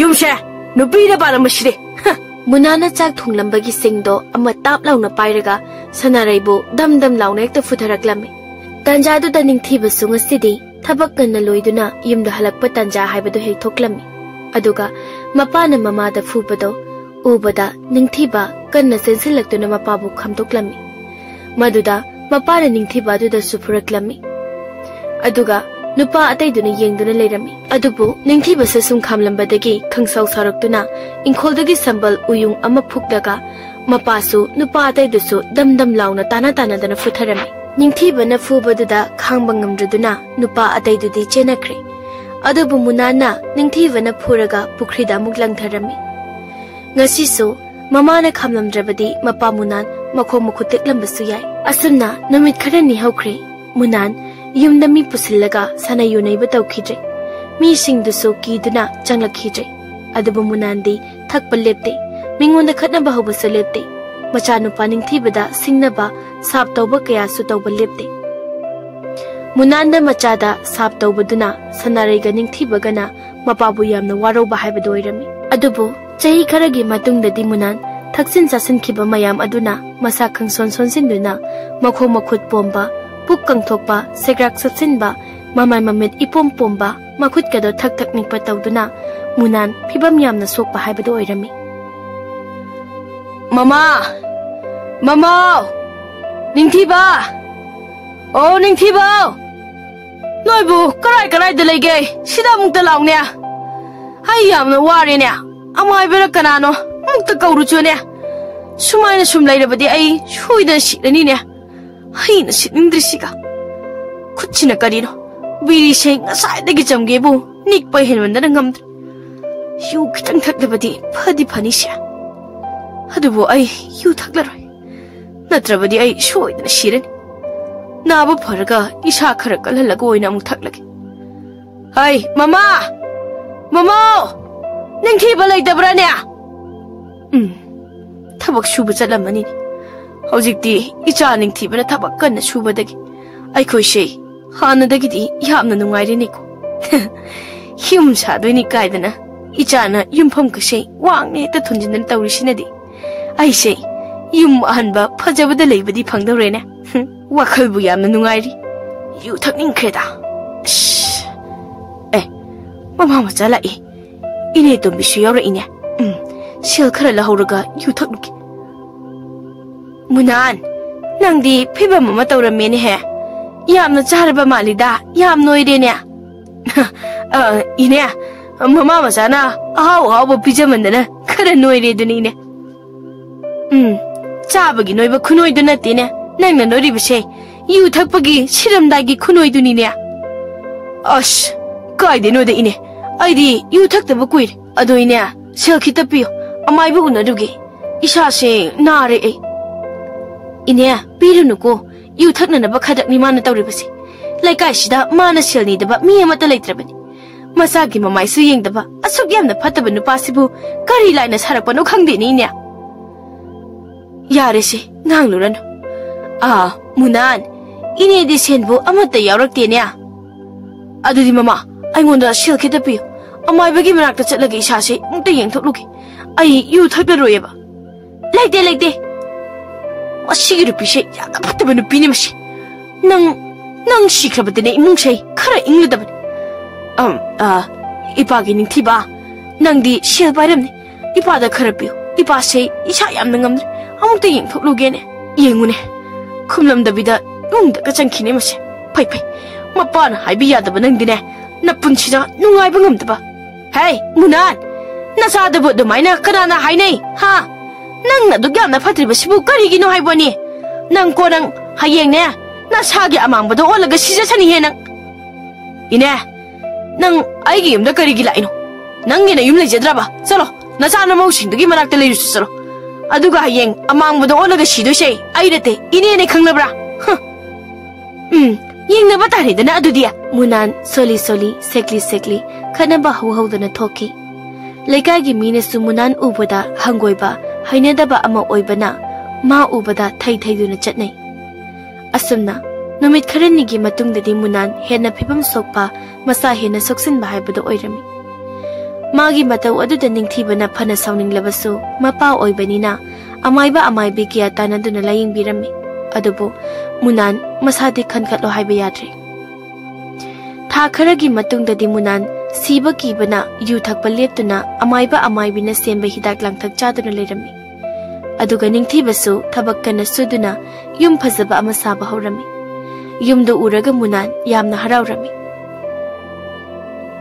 ꯌꯨꯝꯁꯦ ꯅꯨꯄꯤꯅ ꯄꯥꯜꯂꯝꯕꯁꯤꯗꯤ꯫" ꯍ! ꯃꯨꯅꯥꯅ ꯆꯥꯛ ꯊꯣꯡꯂꯝꯕꯒꯤ ꯁꯤꯡꯗꯣ ꯑꯃ ꯇꯥꯞ ꯂꯥꯎꯅ ꯄꯥꯏꯔꯒ ꯁꯅꯥꯔꯩꯕꯨ ꯗꯝ ꯗꯝ ꯂꯥꯎꯅ ꯍꯦꯛꯇ ꯐꯨꯊꯔꯛꯂꯝꯃꯤ꯫ ꯇꯥꯟꯖꯥꯗꯨꯗ ꯅꯤꯡꯊꯤꯕꯁꯨ ꯉꯁꯤꯗꯤ ꯊꯕꯛ ꯉꯟꯅ ꯂꯣꯏꯗꯨꯅ ꯌꯨꯝꯗ ꯍꯜꯂꯛꯄ ꯇꯥꯟꯖꯥ ꯍꯥꯏꯕꯗꯨ ꯍꯦꯛ ꯊꯣꯛꯂꯝꯃꯤ꯫ ꯑꯗꯨꯒ ꯃꯄꯥꯅ ꯃꯃꯥꯗ ꯐꯨꯕꯗꯣ ꯎꯕꯗ ꯅꯤꯡꯊꯤꯕ ꯀꯟꯅ ꯆꯦꯟꯁꯤꯜꯂꯛꯇꯨꯅ ꯃꯄꯥꯕꯨ ꯈꯥꯝꯗꯣꯛꯂꯝꯃꯤ꯫ ꯃꯗꯨꯗ ꯃꯄꯥꯅ ꯅꯤꯡꯊꯤꯕ ꯑꯗꯨꯗꯁꯨ ꯐꯨꯔꯛꯂꯝꯃꯤ꯫ ꯑꯗꯨꯒ ꯅꯨꯄꯥ ꯑꯇꯩꯗꯨꯅ ꯌꯦꯡꯗꯨꯅ ꯂꯩꯔꯝꯃꯤ꯫ ꯑꯗꯨꯕꯨ ꯅꯤꯡꯊꯤꯕꯁꯨ ꯁꯨꯝ ꯈꯥꯝꯂꯝꯕꯗꯒꯤ ꯈꯪꯁꯥꯎ ꯁꯥꯎꯔꯛꯇꯨꯅ ꯏꯪꯈꯣꯜꯗꯒꯤ ꯁꯝꯕꯜ ꯎꯌꯨꯡ ꯑꯃ ꯐꯨꯛꯂꯒ ꯃꯄꯥꯁꯨ ꯅꯨꯄꯥ ꯑꯇꯩꯗꯨꯁꯨ ꯗꯝ ꯗꯝ ꯂꯥꯎꯅ ꯇꯥꯅ ꯇꯥꯅꯗꯅ ꯐꯨꯊꯔꯝꯃꯤ꯫ ꯅꯤꯡꯊꯤꯕꯅ ꯐꯨꯕꯗꯨꯗ ꯈꯥꯡꯕ ꯉꯝꯗ꯭ꯔꯗꯨꯅ ꯅꯨꯄꯥ ꯑꯇꯩꯗꯨꯗꯤ ꯆꯦꯟꯅꯈ꯭ꯔꯦ꯫ ꯑꯗꯨꯕꯨ ꯃꯨꯅꯥꯟꯅ ꯅꯤꯡꯊꯤꯕꯅ ꯐꯨꯔꯒ ꯄꯨꯈ꯭ꯔꯤꯗ ꯑꯃꯨꯛ ꯂꯪꯊꯔꯝꯃꯤ꯫ ꯉꯁꯤꯁꯨ ꯃꯃꯥꯅ ꯈꯥꯝꯂꯝꯗ꯭ꯔꯕꯗꯤ ꯃꯄꯥ ꯃꯨꯅꯥꯟ ꯃꯈꯣꯡ ꯃꯈꯨꯠ ꯇꯦꯛꯂꯝꯕꯁꯨ ꯌꯥꯏ꯫ ꯑꯁꯨꯝꯅ ꯅꯨꯃꯤꯠ ꯈꯔꯅꯤ ꯍꯧꯈ꯭ꯔꯦ꯫ ꯃꯨꯅꯥꯟ ꯌꯨꯝꯗ ꯃꯤ ꯄꯨꯁꯤꯜꯂꯒ ꯁꯥꯟꯅ ꯌꯨꯅꯩꯕ ꯇꯧꯈꯤꯗ꯭ꯔꯦ꯫ ꯃꯤꯁꯤꯡꯗꯨꯁꯨ ꯀꯤꯗꯨꯅ ꯆꯪꯂꯛꯈꯤꯗ꯭ꯔꯦ꯫ ꯑꯗꯨꯕꯨ ꯃꯨꯅꯥꯟꯗꯤ ꯊꯛꯄ ꯂꯦꯞꯇꯦ꯫ ꯃꯤꯉꯣꯟꯗ ꯈꯠꯅꯕ ꯍꯧꯕꯁꯨ ꯂꯦꯞꯇꯦ꯫ ꯃꯆꯥꯅꯨꯄꯥ ꯅꯤꯡꯊꯤꯕꯗ ꯁꯤꯡꯅꯕ, ꯁꯥꯞ ꯇꯧꯕ ꯀꯌꯥꯁꯨ ꯇꯧꯕ ꯂꯦꯞꯇꯦ꯫ ꯃꯨꯅꯥꯟꯗ ꯃꯆꯥꯗ ꯁꯥꯞ ꯇꯧꯕꯗꯨꯅ ꯁꯅꯥꯔꯩꯒ ꯅꯤꯡꯊꯤꯕꯒꯅ ꯃꯄꯥꯕꯨ ꯌꯥꯝꯅ ꯋꯥꯔꯧꯕ ꯍꯥꯏꯕꯗꯨ ꯑꯣꯏꯔꯝꯃꯤ꯫ ꯑꯗꯨꯕꯨ ꯆꯍꯤ ꯈꯔꯒꯤ ꯃꯇꯨꯡꯗꯗꯤ ꯃꯨꯅꯥꯟ ꯊꯛꯆꯤꯟ ꯆꯥꯁꯤꯟꯈꯤꯕ ꯃꯌꯥꯝ ꯑꯗꯨꯅ ꯃꯁꯥ ꯈꯪꯁꯣꯟ ꯁꯣꯟꯖꯤꯟꯗꯨꯅ ꯃꯈꯣꯡ ꯃꯈꯨꯠ ꯄꯣꯝꯕ, ꯄꯨꯛ ꯀꯪꯊꯣꯛꯄ, ꯁꯦꯒ꯭ꯔꯥꯛ ꯁꯛꯆꯤꯟꯕ, ꯃꯃꯥꯏ ꯃꯃꯤꯠ ꯏꯄꯣꯝ ꯄꯣꯝꯕ, ꯃꯈꯨꯠꯀꯗꯣ ꯊꯛ ꯊꯛ ꯅꯤꯛꯄ ꯇꯧꯗꯨꯅ ꯃꯨꯅꯥꯟ ꯐꯤꯕꯝ ꯌꯥꯝꯅ ꯁꯣꯛꯄ ꯍꯥꯏꯕꯗꯨ ꯑꯣꯏꯔꯝꯃꯤ꯫ "ꯃꯃꯥ! ꯃꯃꯥ! ꯅꯤꯡꯊꯤꯕ! ꯑꯣ ꯅꯤꯡꯊꯤꯕ! ꯅꯣꯏꯕꯨ ꯀꯔꯥꯏ ꯀꯔꯥꯏꯗ ꯂꯩꯒꯦ? ꯁꯤꯗ ꯑꯃꯨꯛꯇ ꯂꯥꯎꯅꯦ꯫ ꯑꯩ ꯌꯥꯝꯅ ꯋꯥꯔꯦꯅꯦ꯫ ꯑꯃꯥꯏꯕꯔ ꯀꯅꯥꯅꯣ ꯑꯃꯨꯛꯇ ꯀꯧꯔꯨꯆꯣꯅꯦ꯫ ꯁꯨꯃꯥꯏꯅ ꯁꯨꯝ ꯂꯩꯔꯕꯗꯤ ꯑꯩ ꯁꯣꯏꯗꯅ ꯁꯤꯔꯅꯤꯅꯦ꯫ ꯑꯩꯅ ꯁꯤꯠꯅꯤꯡꯗ꯭ꯔꯤꯁꯤꯒ꯫ ꯈꯨꯠꯁꯤꯅ ꯀꯔꯤꯅꯣ? ꯕꯤꯔꯤꯁꯦ ꯉꯁꯥꯏꯗꯒꯤ ꯆꯝꯒꯦꯕꯨ ꯅꯤꯛꯄ ꯍꯦꯟꯃꯟꯗꯅ ꯉꯝꯗ꯭ꯔꯦ꯫ ꯌꯨ ꯈꯤꯇꯪ ꯊꯛꯂꯕꯗꯤ ꯐꯗꯤ ꯐꯅꯤꯁꯦ꯫ ꯑꯗꯨꯕꯨ ꯑꯩ ꯌꯨ ꯊꯛꯂꯔꯣꯏ꯫ ꯅꯠꯇ꯭ꯔꯕꯗꯤ ꯑꯩ ꯁꯣꯏꯗꯅ ꯁꯤꯔꯅꯤ꯫ ꯅꯥꯕ ꯐꯔꯒ ꯏꯁꯥ ꯈꯔ ꯀꯜꯍꯜꯂꯒ ꯑꯣꯏꯅ ꯑꯃꯨꯛ ꯊꯛꯂꯒꯦ꯫ ꯍꯩ, ꯃꯃꯥ! ꯃꯃꯥ! ꯅꯤꯡꯊꯤꯕ ꯂꯩꯇꯕ꯭ꯔꯥꯅꯦ? ꯎꯝ, ꯊꯕꯛ ꯁꯨꯕ ꯆꯠꯂꯝꯃꯅꯤꯅꯦ꯫ ꯍꯧꯖꯤꯛꯇꯤ ꯏꯆꯥ ꯅꯤꯡꯊꯤꯕꯅ ꯊꯕꯛ ꯀꯟꯅ ꯁꯨꯕꯗꯒꯤ ꯑꯩꯈꯣꯏꯁꯦ ꯍꯥꯟꯅꯗꯒꯤꯗꯤ ꯌꯥꯝꯅ ꯅꯨꯡꯉꯥꯏꯔꯦꯅꯦꯀꯣ꯫ ꯌꯨꯝ ꯁꯥꯗꯣꯏꯅꯤ ꯀꯥꯏꯗꯅ ꯏꯆꯥꯅ ꯌꯨꯝꯐꯝ ꯀꯩꯁꯩ ꯋꯥꯡꯅ ꯍꯦꯛꯇ ꯊꯣꯟꯖꯤꯟꯗꯅ ꯇꯧꯔꯤꯁꯤꯅꯗꯤ꯫ ꯑꯩꯁꯦ ꯌꯨꯝ ꯑꯍꯟꯕ ꯐꯖꯕꯗ ꯂꯩꯕꯗꯤ ꯐꯪꯗꯧꯔꯦꯅꯦ꯫ ꯋꯥꯈꯜꯕꯨ ꯌꯥꯝꯅ ꯅꯨꯡꯉꯥꯏꯔꯤ꯫ ꯌꯨ ꯊꯛꯅꯤꯡꯈ꯭ꯔꯦꯗ꯫ ꯑꯁ꯫ ꯑꯦ, ꯃꯃꯥ ꯃꯆꯥ ꯂꯥꯛꯏ꯫ ꯏꯅꯦ ꯇꯣꯝꯕꯤꯁꯨ ꯌꯥꯎꯔꯛꯏꯅꯦ꯫ ꯎꯝ, ꯁꯦꯜ ꯈꯔ ꯂꯧꯍꯧꯔꯒ ꯌꯨ ꯊꯛꯂꯨꯒꯦ꯫ ꯃꯨꯅꯥꯟ, ꯅꯪꯗꯤ ꯐꯤꯕꯝ ꯑꯃ ꯇꯧꯔꯝꯃꯦꯅꯦꯍꯦ꯫ ꯌꯥꯝꯅ ꯆꯥꯔꯕ ꯃꯥꯜꯂꯤꯗ, ꯌꯥꯝ ꯅꯣꯏꯔꯦꯅꯦ꯫ ꯑ, ꯏꯅꯦ, ꯃꯃꯥ ꯃꯆꯥꯅ ꯑꯍꯥꯎ ꯑꯍꯥꯎꯕ ꯄꯤꯖꯃꯟꯗꯅ ꯈꯔ ꯅꯣꯏꯔꯦ ꯑꯗꯨꯅꯤ, ꯏꯅꯦ꯫ ꯎꯝ, ꯆꯥꯕꯒꯤ ꯅꯣꯏꯕ ꯈꯨꯅꯣꯏꯗꯨ ꯅꯠꯇꯦꯅꯦ ꯅꯪꯅ ꯅꯣꯏꯔꯤꯕꯁꯦ, ꯌꯨ ꯊꯛꯄꯒꯤ ꯁꯤꯔꯝꯗꯥꯏꯒꯤ ꯈꯨꯅꯣꯏꯗꯨꯅꯤꯅꯦ꯫ ꯑꯁ, ꯀꯥꯏꯗꯩꯅꯣꯗ ꯏꯅꯦ, ꯑꯩꯗꯤ ꯌꯨ ꯊꯛꯇꯕ ꯀꯨꯏꯔꯦ꯫ ꯑꯗꯣ ꯏꯅꯦ, ꯁꯦꯜ ꯈꯤꯇ ꯄꯤꯌꯨ, ꯑꯃꯥꯏꯕ ꯎꯅꯔꯨꯒꯦ꯫ ꯏꯁꯥꯁꯦ ꯅꯥꯔꯦ ꯑꯩ꯫ ꯏꯅꯦ, ꯄꯤꯔꯨꯅꯨꯀꯣ, ꯌꯨ ꯊꯛꯅꯅꯕ ꯈꯗ꯭ꯔꯛꯅꯤ ꯃꯥꯅ ꯇꯧꯔꯤꯕꯁꯦ꯫ ꯂꯩꯀꯥꯏꯁꯤꯗ ꯃꯥꯅ ꯁꯦꯜ ꯅꯤꯗꯕ ꯃꯤ ꯑꯃꯠꯇ ꯂꯩꯇ꯭ꯔꯕꯅꯤ꯫ ꯃꯆꯥꯒꯤ ꯃꯃꯥꯏꯁꯨ ꯌꯦꯡꯗꯕ ꯑꯁꯨꯛ ꯌꯥꯝꯅ ꯐꯠꯇꯕ ꯅꯨꯄꯥꯁꯤꯕꯨ ꯀꯔꯤ ꯂꯥꯏꯅ ꯁꯥꯔꯛꯄꯅꯣ ꯈꯪꯗꯦꯅꯦ, ꯏꯅꯦ꯫ ꯌꯥꯔꯦꯁꯦ, ꯉꯥꯡꯂꯨꯔꯅꯨ꯫ ꯑꯥ, ꯃꯨꯅꯥꯟ, ꯏꯅꯦꯗꯤ ꯁꯦꯟꯕꯨ ꯑꯃꯠꯇ ꯌꯥꯎꯔꯛꯇꯦꯅꯦ꯫ ꯑꯗꯨꯗꯤ ꯃꯃꯥ, ꯑꯩꯉꯣꯟꯗ ꯁꯦꯜ ꯈꯤꯇ ꯄꯤꯌꯨ꯫ ꯑꯃꯥꯏꯕꯒꯤ ꯃꯅꯥꯛꯇ ꯆꯠꯂꯒ ꯏꯁꯥꯁꯦ ꯑꯃꯨꯛꯇ ꯌꯦꯡꯊꯣꯛꯂꯨꯒꯦ꯫ ꯑꯩ ꯌꯨ ꯊꯛꯂꯔꯣꯏꯑꯕ꯫ ꯂꯩꯇꯦ, ꯂꯩꯇꯦ꯫ ꯃꯁꯤꯒꯤ ꯅꯨꯄꯤꯁꯦ ꯌꯥꯝꯅ ꯐꯠꯇꯕ ꯅꯨꯄꯤꯅꯤ ꯃꯁꯤ꯫ ꯅꯪ, ꯅꯪ ꯁꯤꯈ꯭ꯔꯕꯗꯤꯅꯦ ꯏꯃꯨꯡꯁꯦ ꯈꯔ ꯏꯪꯂꯗꯕꯅꯤ꯫ ꯑꯝ, ꯑ, ꯏꯄꯥꯒꯤ ꯅꯤꯡꯊꯤꯕ, ꯅꯪꯗꯤ ꯁꯦꯜ ꯄꯥꯏꯔꯝꯅꯤ꯫ ꯏꯄꯥꯗ ꯈꯔ ꯄꯤꯌꯨ꯫ ꯏꯄꯥꯁꯦ ꯏꯁꯥ ꯌꯥꯝꯅ ꯉꯝꯗ꯭ꯔꯦ꯫ ꯑꯃꯨꯛꯇ ꯌꯦꯡꯊꯣꯛꯂꯨꯒꯦꯅꯦ꯫ ꯌꯦꯡꯉꯨꯅꯦ꯫ ꯈꯨꯝꯂꯝꯗꯕꯤꯗ ꯏꯃꯨꯡꯗꯒ ꯆꯪꯈꯤꯅꯦ ꯃꯁꯦ꯫ ꯐꯩ, ꯐꯩ꯫ ꯃꯄꯥꯅ ꯍꯥꯏꯕ ꯌꯥꯗꯕ ꯅꯪꯗꯤꯅꯦ, ꯅꯄꯨꯟꯁꯤꯗ ꯅꯨꯡꯉꯥꯏꯕ ꯉꯝꯗꯕ꯫ ꯍꯦ, ꯃꯨꯅꯥꯟ! ꯅꯆꯥꯗꯕꯨ ꯑꯗꯨꯃꯥꯏꯅ ꯀꯅꯥꯅ ꯍꯥꯏꯅꯩ? ꯍꯥ? ꯅꯪ ꯑꯗꯨꯛ ꯌꯥꯝꯅ ꯐꯠꯇ꯭ꯔꯤꯕꯁꯤꯕꯨ ꯀꯔꯤꯒꯤꯅꯣ ꯍꯥꯏꯕꯅꯤ? ꯅꯪ ꯀꯣ ꯅꯪ ꯍꯌꯦꯡꯅꯦ, ꯅꯁꯥꯒꯤ ꯑꯃꯥꯡꯕꯗꯣ ꯑꯣꯜꯂꯒ ꯁꯤꯖꯁꯅꯤꯍꯦ ꯅꯪ꯫ ꯏꯅꯦ, ꯅꯪ ꯑꯩꯒꯤ ꯌꯨꯝꯗ ꯀꯔꯤꯒꯤ ꯂꯥꯛꯏꯅꯣ? ꯅꯪꯒꯤ ꯅꯌꯨꯝ ꯂꯩꯖꯗ꯭ꯔꯕ? ꯆꯠꯂꯣ, ꯅꯆꯥ ꯅꯃꯧꯁꯤꯡꯗꯨꯒꯤ ꯃꯅꯥꯛꯇ ꯂꯩꯔꯨꯁꯤ ꯆꯠꯂꯣ꯫ ꯑꯗꯨꯒ ꯍꯌꯦꯡ ꯑꯃꯥꯡꯕꯗ ꯑꯣꯜꯂꯒ ꯁꯤꯗꯣꯏꯁꯦ ꯑꯩ ꯅꯠꯇꯦ, ꯏꯅꯦꯅꯦ, ꯈꯪꯂꯕ꯭ꯔꯥ? ꯍ꯫ ꯎꯝ, ꯌꯦꯡꯅꯕ ꯇꯥꯔꯦꯗꯅ ꯑꯗꯨꯗꯤ꯫ ꯃꯨꯅꯥꯟ ꯁꯣꯂꯤ ꯁꯣꯂꯤ, ꯁꯦꯛꯂꯤ ꯁꯦꯛꯂꯤ, ꯈꯠꯅꯕ ꯍꯧꯍꯧꯗꯅ ꯊꯣꯛꯈꯤ꯫ ꯂꯩꯀꯥꯏꯒꯤ ꯃꯤꯅꯁꯨ ꯃꯨꯅꯥꯟ ꯎꯕꯗ ꯍꯪꯒꯣꯏꯕ, ꯍꯩꯅꯗꯕ ꯑꯃ ꯑꯣꯏꯕꯅ ꯃꯥ ꯎꯕꯗ ꯊꯩ ꯊꯩꯗꯨꯅ ꯆꯠꯅꯩ꯫ ꯑꯁꯨꯝꯅ ꯅꯨꯃꯤꯠ ꯈꯔꯅꯤꯒꯤ ꯃꯇꯨꯡꯗꯗꯤ ꯃꯨꯅꯥꯟ ꯍꯦꯟꯅ ꯐꯤꯕꯝ ꯁꯣꯛꯄ, ꯃꯁꯥ ꯍꯦꯟꯅ ꯁꯣꯛꯆꯤꯟꯕ ꯍꯥꯏꯕꯗꯨ ꯑꯣꯏꯔꯝꯃꯤ꯫ ꯃꯥꯒꯤ ꯃꯇꯧ ꯑꯗꯨꯗ ꯅꯤꯡꯊꯤꯕꯅ ꯐꯅ ꯁꯥꯎꯅꯤꯡꯂꯕꯁꯨ, ꯃꯄꯥ ꯑꯣꯏꯕꯅꯤꯅ ꯑꯃꯥꯏꯕ ꯑꯃꯥꯏꯕꯤ ꯀꯌꯥ ꯇꯥꯟꯅꯗꯨꯅ ꯂꯥꯌꯦꯡꯕꯤꯔꯝꯃꯤ꯫ ꯑꯗꯨꯕꯨ ꯃꯨꯅꯥꯟ ꯃꯁꯥꯗꯤ ꯈꯟꯈꯠꯂꯣ ꯍꯥꯏꯕ ꯌꯥꯗ꯭ꯔꯦ꯫ ꯊꯥ ꯈꯔꯒꯤ ꯃꯇꯨꯡꯗꯗꯤ ꯃꯨꯅꯥꯟ ꯁꯤꯕ ꯀꯤꯕꯅ ꯌꯨ ꯊꯛꯄ ꯂꯦꯞꯇꯨꯅ ꯑꯃꯥꯏꯕ ꯑꯃꯥꯏꯕꯤꯅ ꯁꯦꯝꯕ ꯍꯤꯗꯥꯛ ꯂꯥꯡꯊꯛ ꯆꯥꯗꯨꯅ ꯂꯩꯔꯝꯃꯤ꯫ ꯑꯗꯨꯒ ꯅꯤꯡꯊꯤꯕꯁꯨ ꯊꯕꯛ ꯀꯟꯅ ꯁꯨꯗꯨꯅ ꯌꯨꯝ ꯐꯖꯕ ꯑꯃ ꯁꯥꯕ ꯍꯧꯔꯝꯃꯤ꯫ ꯌꯨꯝꯗꯨ ꯎꯔꯒ ꯃꯨꯅꯥꯟ ꯌꯥꯝꯅ ꯍꯔꯥꯎꯔꯝꯃꯤ꯫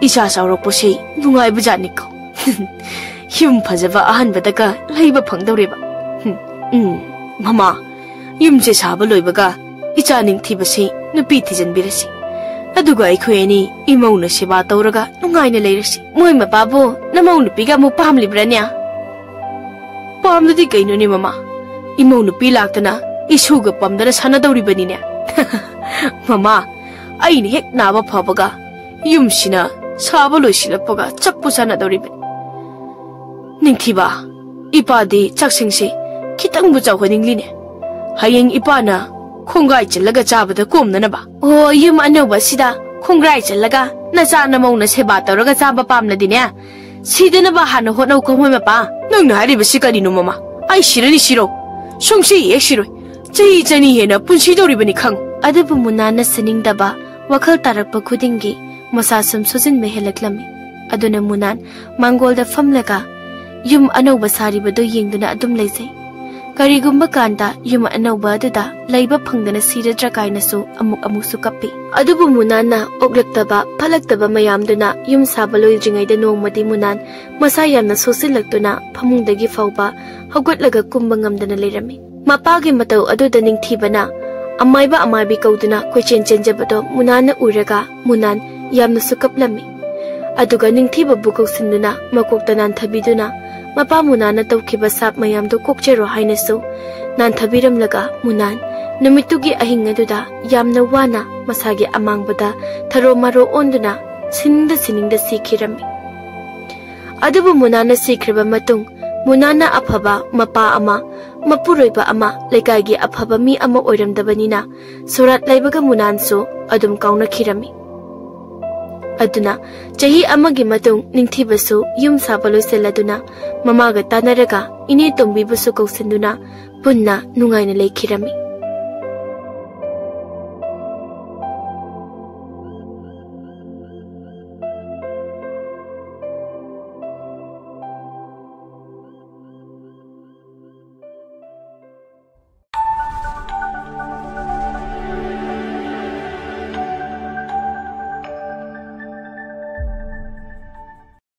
"ꯏꯆꯥ ꯆꯥꯎꯔꯛꯄꯁꯤ ꯅꯨꯡꯉꯥꯏꯕꯖꯥꯠꯅꯤꯀꯣ꯫ ꯌꯨꯝ ꯐꯖꯕ ꯑꯍꯥꯟꯕꯗꯒ ꯂꯩꯕ ꯐꯪꯗꯧꯔꯦꯕ꯫ ꯎꯝ, ꯃꯃꯥ, ꯌꯨꯝꯁꯦ ꯁꯥꯕ ꯂꯣꯏꯕꯒ ꯏꯆꯥ ꯅꯤꯡꯊꯤꯕꯁꯤ ꯅꯨꯄꯤ ꯊꯤꯖꯤꯟꯕꯤꯔꯁꯤ꯫ ꯑꯗꯨꯒ ꯑꯩꯈꯣꯏ ꯑꯅꯤ ꯏꯃꯧꯅ ꯁꯦꯕꯥ ꯇꯧꯔꯒ ꯅꯨꯡꯉꯥꯏꯅ ꯂꯩꯔꯁꯤ꯫ ꯃꯣꯏ ꯃꯄꯥꯕꯨ ꯅꯃꯧ ꯅꯨꯄꯤꯒ ꯑꯃꯨꯛ ꯄꯥꯝꯂꯤꯕ꯭ꯔꯥꯅꯦ?" "ꯄꯥꯝꯗꯗꯤ ꯀꯩꯅꯣꯅꯦ ꯃꯃꯥ? ꯏꯃꯧ ꯅꯨꯄꯤ ꯂꯥꯛꯇꯅ ꯏꯁꯨꯒ ꯄꯝꯗꯅ ꯁꯥꯟꯅꯗꯧꯔꯤꯕꯅꯤꯅꯦ꯫" "ꯃꯃꯥ, ꯑꯩꯅ ꯍꯦꯛ ꯅꯥꯕ ꯐꯕꯒ ꯌꯨꯝꯁꯤꯅ ꯁꯥꯕ ꯂꯣꯏꯁꯤꯜꯂꯛꯄꯒ ꯆꯞꯄꯨ ꯆꯥꯟꯅꯗꯧꯔꯤꯕꯅꯤ꯫ ꯅꯤꯡꯊꯤꯕ, ꯏꯄꯥꯗꯤ ꯆꯥꯛꯁꯪꯁꯦ ꯈꯤꯇꯪꯕꯨ ꯆꯥꯎꯍꯟꯅꯤꯡꯂꯤꯅꯦ꯫ ꯍꯌꯦꯡ ꯏꯄꯥꯅ ꯈꯣꯡꯒ꯭ꯔꯥꯏ ꯆꯜꯂꯒ ꯆꯥꯕꯗ ꯀꯣꯝꯅꯅꯕ꯫ ꯑꯣ, ꯌꯨꯝ ꯑꯅꯧꯕ ꯑꯁꯤꯗ ꯈꯣꯡꯒ꯭ꯔꯥꯏ ꯆꯜꯂꯒ ꯅꯆꯥ ꯅꯃꯧꯅ ꯁꯦꯕꯥ ꯇꯧꯔꯒ ꯆꯥꯕ ꯄꯥꯝꯂꯗꯤꯅꯦ, ꯁꯤꯗꯅꯕ ꯍꯥꯟꯅ ꯍꯣꯠꯅꯧꯀꯣ, ꯃꯣꯏ ꯃꯄꯥ꯫ ꯅꯪꯅ ꯍꯥꯏꯔꯤꯕꯁꯤ ꯀꯔꯤꯅꯣ, ꯃꯃꯥ? ꯑꯩ ꯁꯤꯔꯅꯤ, ꯁꯤꯔꯣ꯫ ꯁꯨꯡꯁꯤ ꯍꯦꯛ ꯁꯤꯔꯣꯏ꯫ ꯆꯍꯤ ꯆꯅꯤ ꯍꯦꯟꯅ ꯄꯨꯟꯁꯤꯗꯧꯔꯤꯕꯅꯤ, ꯈꯪꯉꯨ꯫ ꯑꯗꯨꯕꯨ ꯃꯨꯅꯥꯟꯅ ꯁꯤꯅꯤꯡꯗꯕ ꯋꯥꯈꯜ ꯇꯥꯔꯛꯄ ꯈꯨꯗꯤꯡꯒꯤ ꯃꯁꯥ ꯁꯨꯝ ꯁꯣꯛꯆꯤꯟꯕ ꯍꯦꯜꯂꯛꯂꯝꯃꯤ꯫ ꯑꯗꯨꯅ ꯃꯨꯅꯥꯟ ꯃꯥꯡꯒꯣꯜꯗ ꯐꯝꯂꯒ ꯌꯨꯝ ꯑꯅꯧꯕ ꯁꯥꯔꯤꯕꯗꯨ ꯌꯦꯡꯗꯨꯅ ꯑꯗꯨꯝ ꯂꯩꯖꯩ꯫ ꯀꯔꯤꯒꯨꯝꯕ ꯀꯥꯟꯗ ꯌꯨꯝ ꯑꯅꯧꯕ ꯑꯗꯨꯗ ꯂꯩꯕ ꯐꯪꯗꯅ ꯁꯤꯔꯗ꯭ꯔꯥ ꯀꯥꯏꯅꯁꯨ ꯑꯃꯨꯛ ꯑꯃꯨꯛꯁꯨ ꯀꯞꯄꯤ꯫ ꯑꯗꯨꯕꯨ ꯃꯨꯅꯥꯟꯅ ꯑꯣꯛꯂꯛꯇꯕ, ꯐꯠꯂꯛꯇꯕ ꯃꯌꯥꯝꯗꯨꯅ ꯌꯨꯝ ꯁꯥꯕ ꯂꯣꯏꯗ꯭ꯔꯤꯉꯩꯗ ꯅꯣꯡꯃꯗꯤ ꯃꯨꯅꯥꯟ ꯃꯁꯥ ꯌꯥꯝꯅ ꯁꯣꯛꯆꯤꯜꯂꯛꯇꯨꯅ ꯐꯃꯨꯡꯗꯒꯤ ꯐꯥꯎꯕ ꯍꯧꯒꯠꯂꯒ ꯀꯨꯝꯕ ꯉꯝꯗꯅ ꯂꯩꯔꯝꯃꯤ꯫ ꯃꯄꯥꯒꯤ ꯃꯇꯧ ꯑꯗꯨꯗ ꯅꯤꯡꯊꯤꯕꯅ ꯑꯃꯥꯏꯕ ꯑꯃꯥꯏꯕꯤ ꯀꯧꯗꯨꯅ ꯀꯣꯏꯆꯦꯟ ꯆꯦꯟꯖꯕꯗꯣ ꯃꯨꯅꯥꯟꯅ ꯎꯔꯒ ꯃꯨꯅꯥꯟ ꯌꯥꯝꯅꯁꯨ ꯀꯞꯂꯝꯃꯤ꯫ ꯑꯗꯨꯒ ꯅꯤꯡꯊꯤꯕꯕꯨ ꯀꯧꯁꯤꯟꯗꯨꯅ ꯃꯀꯣꯛꯇ ꯅꯥꯟꯊꯕꯤꯗꯨꯅ ꯃꯄꯥ ꯃꯨꯅꯥꯟꯅ ꯇꯧꯈꯤꯕ ꯁꯥꯞ ꯃꯌꯥꯝꯗꯨ ꯀꯣꯛꯆꯔꯣ ꯍꯥꯏꯅꯁꯨ ꯅꯥꯟꯊꯕꯤꯔꯝꯂꯒ ꯃꯨꯅꯥꯟ ꯅꯨꯃꯤꯠꯇꯨꯒꯤ ꯑꯍꯤꯡ ꯑꯗꯨꯗ ꯌꯥꯝꯅ ꯋꯥꯅ ꯃꯁꯥꯒꯤ ꯑꯃꯥꯡꯕꯗ ꯊꯔꯣ ꯃꯔꯣ ꯑꯣꯟꯗꯨꯅ ꯁꯤꯅꯤꯡꯗ ꯁꯤꯅꯤꯡꯗ ꯁꯤꯈꯤꯔꯝꯃꯤ꯫ ꯑꯗꯨꯕꯨ ꯃꯨꯅꯥꯟꯅ ꯁꯤꯈ꯭ꯔꯕ ꯃꯇꯨꯡ ꯃꯨꯅꯥꯟꯅ ꯑꯐꯕ ꯃꯄꯥ ꯑꯃ, ꯃꯄꯨꯔꯣꯏꯕ ꯑꯃ, ꯂꯩꯀꯥꯏꯒꯤ ꯑꯐꯕ ꯃꯤ ꯑꯃ ꯑꯣꯏꯔꯝꯗꯕꯅꯤꯅ ꯁꯣꯔꯥꯠ ꯂꯩꯕꯒ ꯃꯨꯅꯥꯟꯁꯨ ꯑꯗꯨꯝ ꯀꯥꯎꯅꯈꯤꯔꯝꯃꯤ꯫ ꯑꯗꯨꯅ ꯆꯍꯤ ꯑꯃꯒꯤ ꯃꯇꯨꯡ ꯅꯤꯡꯊꯤꯕꯁꯨ ꯌꯨꯝ ꯁꯥꯕ ꯂꯣꯏꯁꯤꯜꯂꯗꯨꯅ ꯃꯃꯥꯒ ꯇꯥꯟꯅꯔꯒ ꯏꯅꯦ ꯇꯣꯝꯕꯤꯕꯨꯁꯨ ꯀꯧꯁꯤꯟꯗꯨꯅ ꯄꯨꯟꯅ ꯅꯨꯡꯉꯥꯏꯅ ꯂꯩꯈꯤꯔꯝꯃꯤ꯫